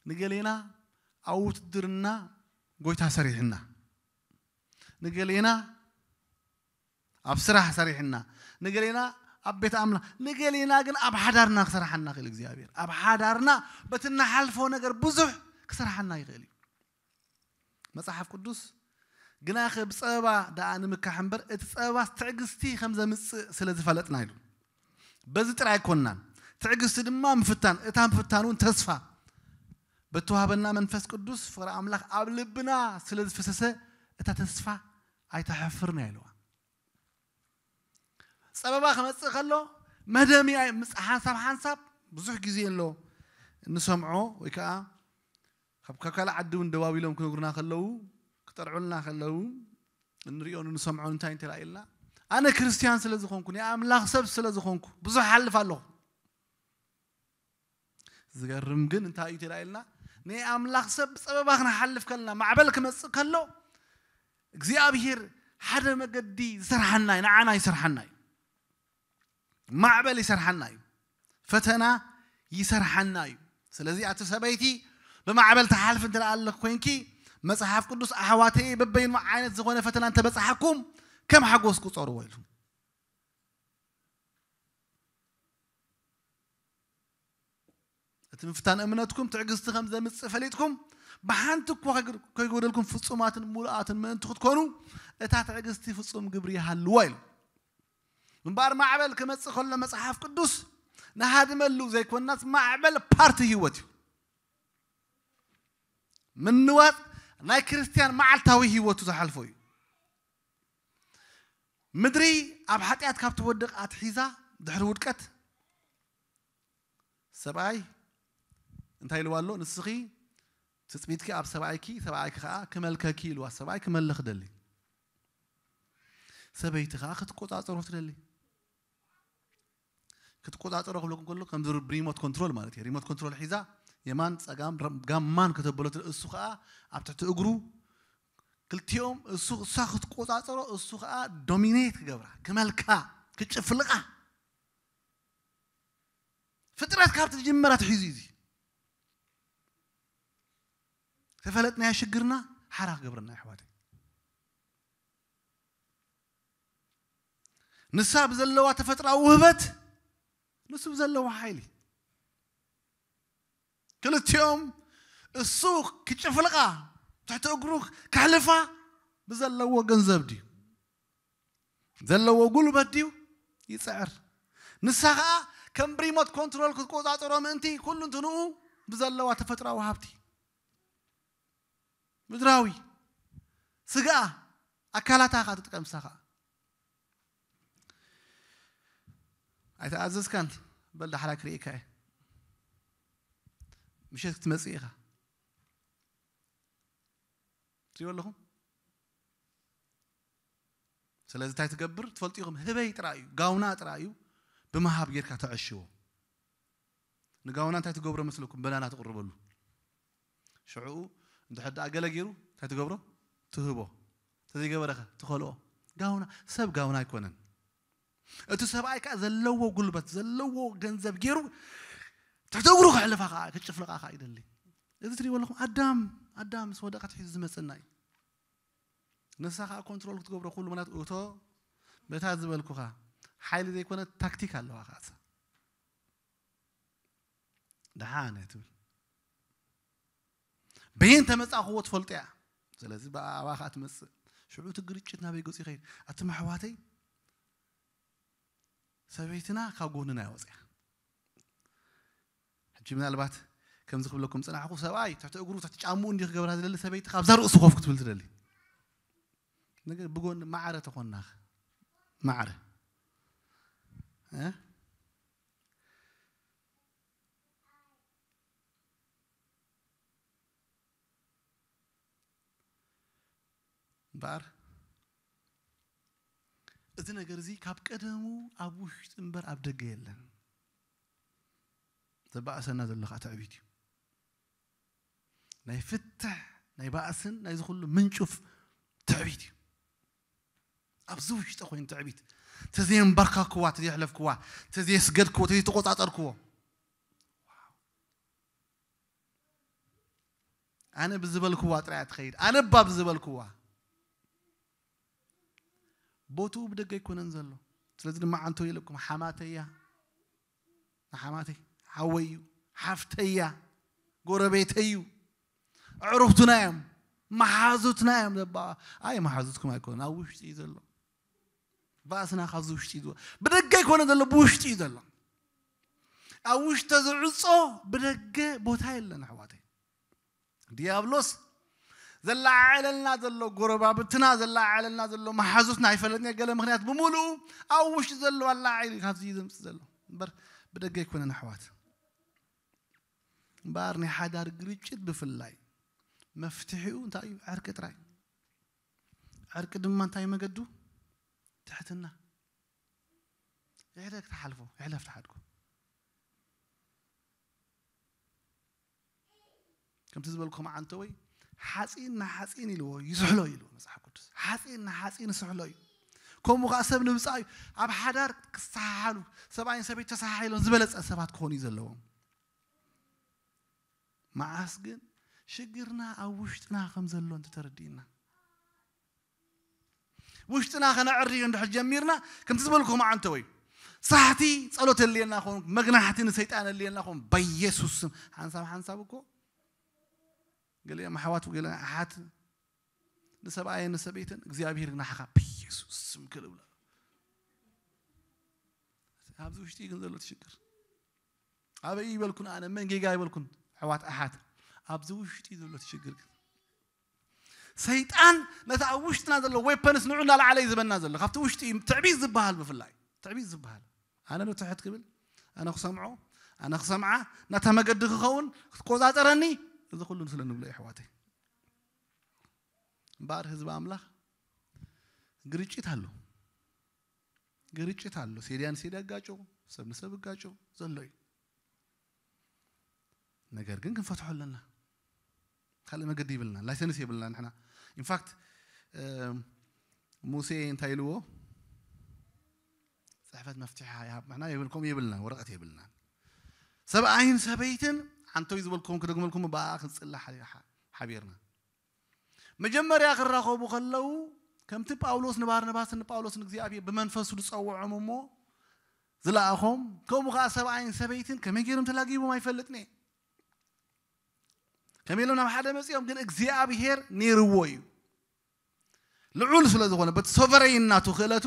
ንገሌና ኣብ ውትድርና ጎይታ ሰሪሕና፣ ንገሌና ኣብ ስራሕ ሰሪሕና፣ ንገሌና ኣብ ቤት ኣምላኽ፣ ንገሌና ግን ኣብ ሓዳርና ክሰርሓና ይኽእል እግዚኣብሔር። ኣብ ሓዳርና በቲ እንሓልፎ ነገር ብዙሕ ክሰርሓና ይኽእል እዩ። መጽሓፍ ቅዱስ ግናኸ ብጸበባ ደኣ ንምካሕ እምበር፣ እቲ ጸበባስ ትዕግስቲ ከም ዘምጽእ ስለ ዝፈለጥና ኢሉ። በዚ ጥራይ ኣይኮንናን፣ ትዕግስቲ ድማ ምፍታን፣ እታ ምፍታን እውን ተስፋ። በተዋህበና መንፈስ ቅዱስ ፍቕሪ ኣምላኽ ኣብ ልብና ስለ ዝፈሰሰ፣ እታ ተስፋ ኣይተሐፍርና ኢልዋ። ጸበባ ክመጽእ ከሎ መደምያ ምስ ሓንሳብ ሓንሳብ ብዙሕ ግዜ ኣሎ እንሰምዖ፣ ወይ ከዓ ካብ ካብ ካልእ ዓዲ እውን ደዋዊሎም ክነግሩና ከለዉ፣ ክጠርዑልና ከለዉ እንሪኦን እንሰምዖን እንታይ እንተ ኢልና፣ ኣነ ክርስትያን ስለ ዝኾንኩ፣ ናይ ኣምላኽ ሰብ ስለ ዝኾንኩ ብዙሕ ሓልፍ ኣለኹ። ዝገርም ግን እንታይ እዩ ተላኢልና? ናይ ኣምላኽ ሰብ ብጸበባ ክንሓልፍ ከለና፣ ማዕበል ክመጽእ ከሎ እግዚኣብሔር ሓደ መገዲ ዝሰርሓና እዩ፣ ንዓና ይሰርሓና እዩ። ማዕበል ይሰርሓና እዩ፣ ፈተና ይሰርሓና እዩ። ስለዚ ኣቲ ሰበይቲ ብማዕበል ትሓልፍ እንተ ደኣ ኣለኽ ኮይንኪ፣ መጽሓፍ ቅዱስ ኣሕዋተይ በበይኑ ዓይነት ዝኾነ ፈተና እንተበጽሓኩም ከም ሓጎስ ቁጸርዎ ኢሉ። እቲ ምፍታን እምነትኩም ትዕግስቲ ከም ዘምጽእ ፈሊጥኩም፣ ብሓንቲ እኳ ከይጎደልኩም ፍጹማትን ሙሉኣትን ምእንቲ ክትኮኑ፣ እታ ትዕግስቲ ፍጹም ግብሪ ይሃልዋ ኢሉ። እምበኣር ማዕበል ክመጽእ ከሎ መጽሓፍ ቅዱስ ንሃድመሉ ዘይኮናስ ማዕበል ፓርቲ ህይወት እዩ። ምንዋጽ ናይ ክርስትያን መዓልታዊ ህይወቱ ዝሓልፎ እዩ። ምድሪ ኣብ ሓጢኣት ካብ ትወድቕ ኣትሒዛ ድሕሪ ውድቀት ሰብኣይ እንታይ ኢልዋ ኣሎ? ንስኺ ትጽቢትኪ ኣብ ሰብኣይኪ፣ ሰብኣይኪ ከኣ ክመልከኪ ኢልዋ። ሰብኣይ ክመልኽ ደሊ፣ ሰበይቲ ከኣ ክትቆጻጸሮ ትደሊ። ክትቆጻጸሮ ክብለኩም ከሎ ከምዚ ሪሞት ኮንትሮል ማለት እዩ። ሪሞት ኮንትሮል ሒዛ የማን ጸጋም ረ- ጋማን ከተበሎ ትደሊ። እሱ ከኣ ኣብ ትሕቲ እግሩ ክልቲኦም እሱ እሳ ክትቆጻጸሮ እሱ ከኣ ዶሚኔት ክገብራ ክመልካ ክጭፍልቃ ፍጥረት ካብ ትጅመር ኣትሒዙ እዩ። እዚ ተፈለጥናዮ ሽግርና ሓራ ክገብረና ኣሕዋተይ። ንሳ ብዘለዋ ተፈጥራዊ ውህበት፣ ንሱ ብዘለዎ ሓይሊ፣ ክልቲኦም፣ እሱ ክጭፍልቓ፣ ትሕቲ እግሩ ከሕልፋ ብዘለዎ ገንዘብ ድዩ? ዘለዎ ጉልበት ድዩ? ይጽዕር። ንሳ ኸኣ ከም ብሪሞት ኮንትሮል ክትቆጻጸሮ ምእንቲ፣ ኩሉ እንትንኡ ብዘለዋ ተፈጥራዊ ሃብቲ፣ ምድራዊ፣ ስጋ፣ ኣካላታ ኸኣ ትጥቀም። ንሳ ኸኣ ኣይተኣዘዝካን፣ በል ዳሕራ ክርእየካ እየ፣ ምሸት ክትመጽእ ኢኻ። ትሪእዎ ኣለኹም? ስለዚ እንታይ ትገብር ትፈልጡ ኢኹም? ህበይ ጥራይ እዩ፣ ጋውና ጥራይ እዩ፣ ብምሃብ ጌርካ ተዕሽዎ። ንጋውና እንታይ ትገብሮ መስለኩም? በናና ትቕርበሉ። ሽዕኡ እንድሕር ደኣ ገለ ገይሩ እንታይ ትገብሮ? ትህቦ። ተዘይገበረኸ? ትኸልኦ። ጋውና፣ ሰብ ጋውና ኣይኮነን። እቲ ሰብኣይ ከኣ ዘለዎ ጉልበት፣ ዘለዎ ገንዘብ ገይሩ ትሕቲ እግሩ ከሕልፋ ከኣ፣ ክጭፍልቓ ከኣ ይደሊ። እዚ ትሪእዎ ኣለኹም? ኣዳም፣ ኣዳም ምስ ወደቐ ኣትሒዙ ዝመጸና እዩ። ንሳ ከኣ ኮንትሮል ክትገብሮ ኩሉ፣ ምክንያቱ እቶ በታ ዝበልኩኻ ሓይሊ ዘይኮነ ታክቲክ ኣለዋ ከኣ እሳ። ደሓነ ትብል። በየን ተመጻእክዎ ትፈልጦ እያ። ስለዚ ብኣባ ከኣ ትመጽእ። ሽዑ እቲ ግርጭት ናበይ ገጹ ይኸይድ? ኣቱም ኣሕዋተይ፣ ሰበይትና ካብ ጎንና እያ ወጺኣ። ሕጂ ምናልባት ከምዚ ክብለኩም ጽናሕኩ፣ ሰብኣይ ትሕቲ እግሩ፣ ትሕቲ ጫምኡ እንዲዩ ክገብራ ዝደሊ፣ ሰበይቲ ካብዛ ርእሱ ኮፍ ክትብል ትደሊ። ነገር ብጎን ማዕረ ተኾናኸ? ማዕረ። እ? እምበኣር፣ እዚ ነገር እዚ ካብ ቀደሙ ኣብ ውሽጢ እምበር ኣብ ደገ የለን። ዘባእሰና ዘሎ ኸዓ ትዕቢት እዩ። ናይ ፍትሕ፣ ናይ ባእስን፣ ናይዚ ኩሉ ምንጩፍ ትዕቢት እዩ። ኣብዚ ውሽጢ ኮይኑ ትዕቢት። ተዘየንበርካክዋ፣ ተዘየሕለፍክዋ፣ ተዘየስገድክዎ፣ ተዘይተቆጻጸርክዎ። ኣነ ብዝበልክዋ ጥራይ እያ ትኸይድ። ኣነ እባ ብዝበልክዋ። ቦትኡ ብደገ ኣይኮነን ዘሎ። ስለዚ ድማ ዓንቶ ኢለኩም፣ ሓማተይ እያ። ንሓማተይ፣ ሓወይ እዩ፣ ሓፍተይ እያ፣ ጎረቤተይ እዩ። ኣዕሩኽቱና እዮም፣ መሓዙትና እዮም። ዘባ-፣ ኣይ መሓዙትኩም ኣይኮነን፣ ኣብ ውሽጢ እዩ ዘሎ። ባእስና ካብዚ ውሽጢ እዩ ዝወ-፣ ብደገ ኣይኮነ ዘሎ፣ ብውሽጢ እዩ ዘሎ። ኣብ ውሽጢ ዝዕጾ ብደገ ቦታ የለን ኣሕዋተይ። ዲያብሎስ ዘላዓዕለልና ዘሎ፣ ጎረባብትና ዘላዓዕለልና ዘሎ፣ መሓዙትና ኣይፈለጥን እየ፣ ገለ ምኽንያት ብምሉኡ ኣብ ውሽጢ ዘሎ ኣላዓዒሉ እዩ ካብዚ ዘምጽእ ዘሎ። እምበር ብደገ ኣይኮነን ኣሕዋት። እምበኣር ናይ ሓዳር ግርጭት ብፍላይ መፍትሒኡ እንታይ እዩ? ዕርቂ ጥራይ። ዕርቂ ድማ እንታይ መገዱ? ትሕትና። ይሕደግ ትሓልፎ፣ ይሕለፍ ትሓድጎ። ከምቲ ዝበልኩም ዓንተወይ፣ ሓፂን ንሓፂን ኢልዎ ይስሕሎ ኢልዎ መፅሓፍ ቅዱስ። ሓፂን ንሓፂን ይስሕሎ እዩ። ከምኡ ከዓ ሰብ ንብፃ እዩ። ኣብ ሓዳር ክሰሓሓሉ፣ ሰብኣይን ሰበይቲ ተሰሓሒሎም ዝበለፀ ሰባት ክኾኑ እዩ ዘለዎም። መዓስ ግን ሽግርና ኣብ ውሽጥና ከም ዘሎ እንተተረዲእና፣ ውሽጥና ከነዕርዩ እንድሕር ጀሚርና፣ ከምቲ ዝበልኩም ዓንተወይ፣ ሳሕቲ ጸሎት የድልየና ኾን፣ መግናሕቲ ንሰይጣን የድልየና ኾን፣ በኢየሱስ ስም። ሓንሳብ ሓንሳብ እኮ ገሊኦም ኣሕዋት፣ ገሊኦም ኣሓት ንሰብኣየን ንሰበይተን እግዚኣብሔር ናሕኻ በኢየሱስ ስም ክልብላ። ኣብዚ ውሽጢ ግን ዘሎ እቲ ሽግር። ኣበይ ይበልኩን ኣነ፣ መን ጌጋ ይበልኩን ኣሕዋት ኣሓት። ኣብዚ ውሽጢ ዘሎ እቲ ሽግር ግን ሰይጣን ነቲ ኣብ ውሽጥና ዘሎ ዌፐንስ ንዑ እናለዓለ እዩ ዝበና ዘሎ። ካብቲ ውሽጢ እዩ ትዕቢት ዝበሃል ብፍላይ። ትዕቢት ዝበሃል። ኣነ ዶ ትሕት ክብል? ኣነ ክሰምዖ? ኣነ ክሰምዓ? ናታ መገዲ ክኸውን? ክትቆጻጸረኒ? እዚ ኩሉ ስለ ንብሎ እዩ ኣሕዋተይ። እምበኣር ህዝቢ ኣምላኽ ግርጭት ኣሎ። ግርጭት ኣሎ። ሴድያ ንሴድያ ይጋጮ፣ ሰብ ንሰብ ይጋጮ ዘሎ እዩ። ነገር ግን ክንፈትሖ ኣለና። ካልእ መገዲ ይብልና፣ ላይሰንስ የብልና ንሕና። ኢንፋክት፣ እም፣ ሙሴ እንታይ ኢልዎ? ጽሕፈት መፍትሒ ይሃብ። ንሕና የብል-፣ ከምኡ የብልና፣ ወረቐት የብልና። ሰብኣይን ሰበይትን፣ ሓንቶይ ዝበልኩም ክደግመልኩም፣ ብኣ ክንጽሊ ሓ-፣ ሓ-፣ ሓቢርና። መጀመርያ ክራኸቡ ከለዉ፣ ከምቲ ጳውሎስ ንባርነባስን ንጳውሎስን እግዚኣብሔር ብመንፈሱ ዝጸውዖም እሞ ዝለኣኾም፣ ከምኡ ከዓ ሰብኣይን ሰበይትን ከመይ ገይሮም ተላጊቦም ኣይፈልጥን እየ። ከመይ ኢሎም ናብ ሓደ መጺኦም ግን እግዚኣብሔር ነይርዎ እዩ። ልዑል ስለ ዝኾነ በቲ ሶቨረይን ናቱ ክእለቱ፣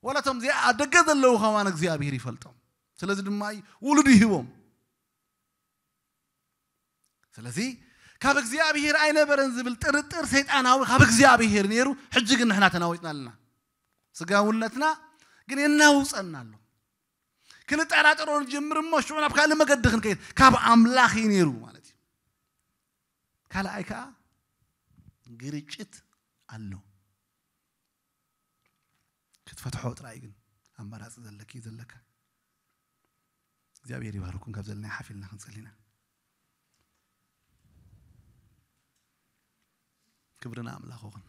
ዋላ እቶም እዚኣ ኣብ ደገ ዘለዉ ከማን እግዚኣብሔር ይፈልጦም። ስለዚ ድማ እዩ ውሉድ ይህቦም። ስለዚ ካብ እግዚኣብሔር ኣይነበረን ዝብል ጥርጥር ሰይጣናዊ ካብ እግዚኣብሔር ነይሩ። ሕጂ ግን ንሕና ተናዊፅና ኣለና። ስጋውነትና ግን የናውፀና ኣሎ። ክንጠራጠሮ ንጀምር እሞ ሽዑ ናብ ካልእ መገዲ ክንከይድ ካብ ኣምላኽ እዩ ነይሩ ማለት እዩ። ካልኣይ ከዓ ግርጭት ኣሎ። ክትፈትሖ ጥራይ ግን ኣማራፂ ዘለኪ ዘለካ። እግዚኣብሔር ይባርኩም። ካብ ዘለና ሓፊልና ክንጸሊ ኢና። ክብሪ ንኣምላኽ ይኹን።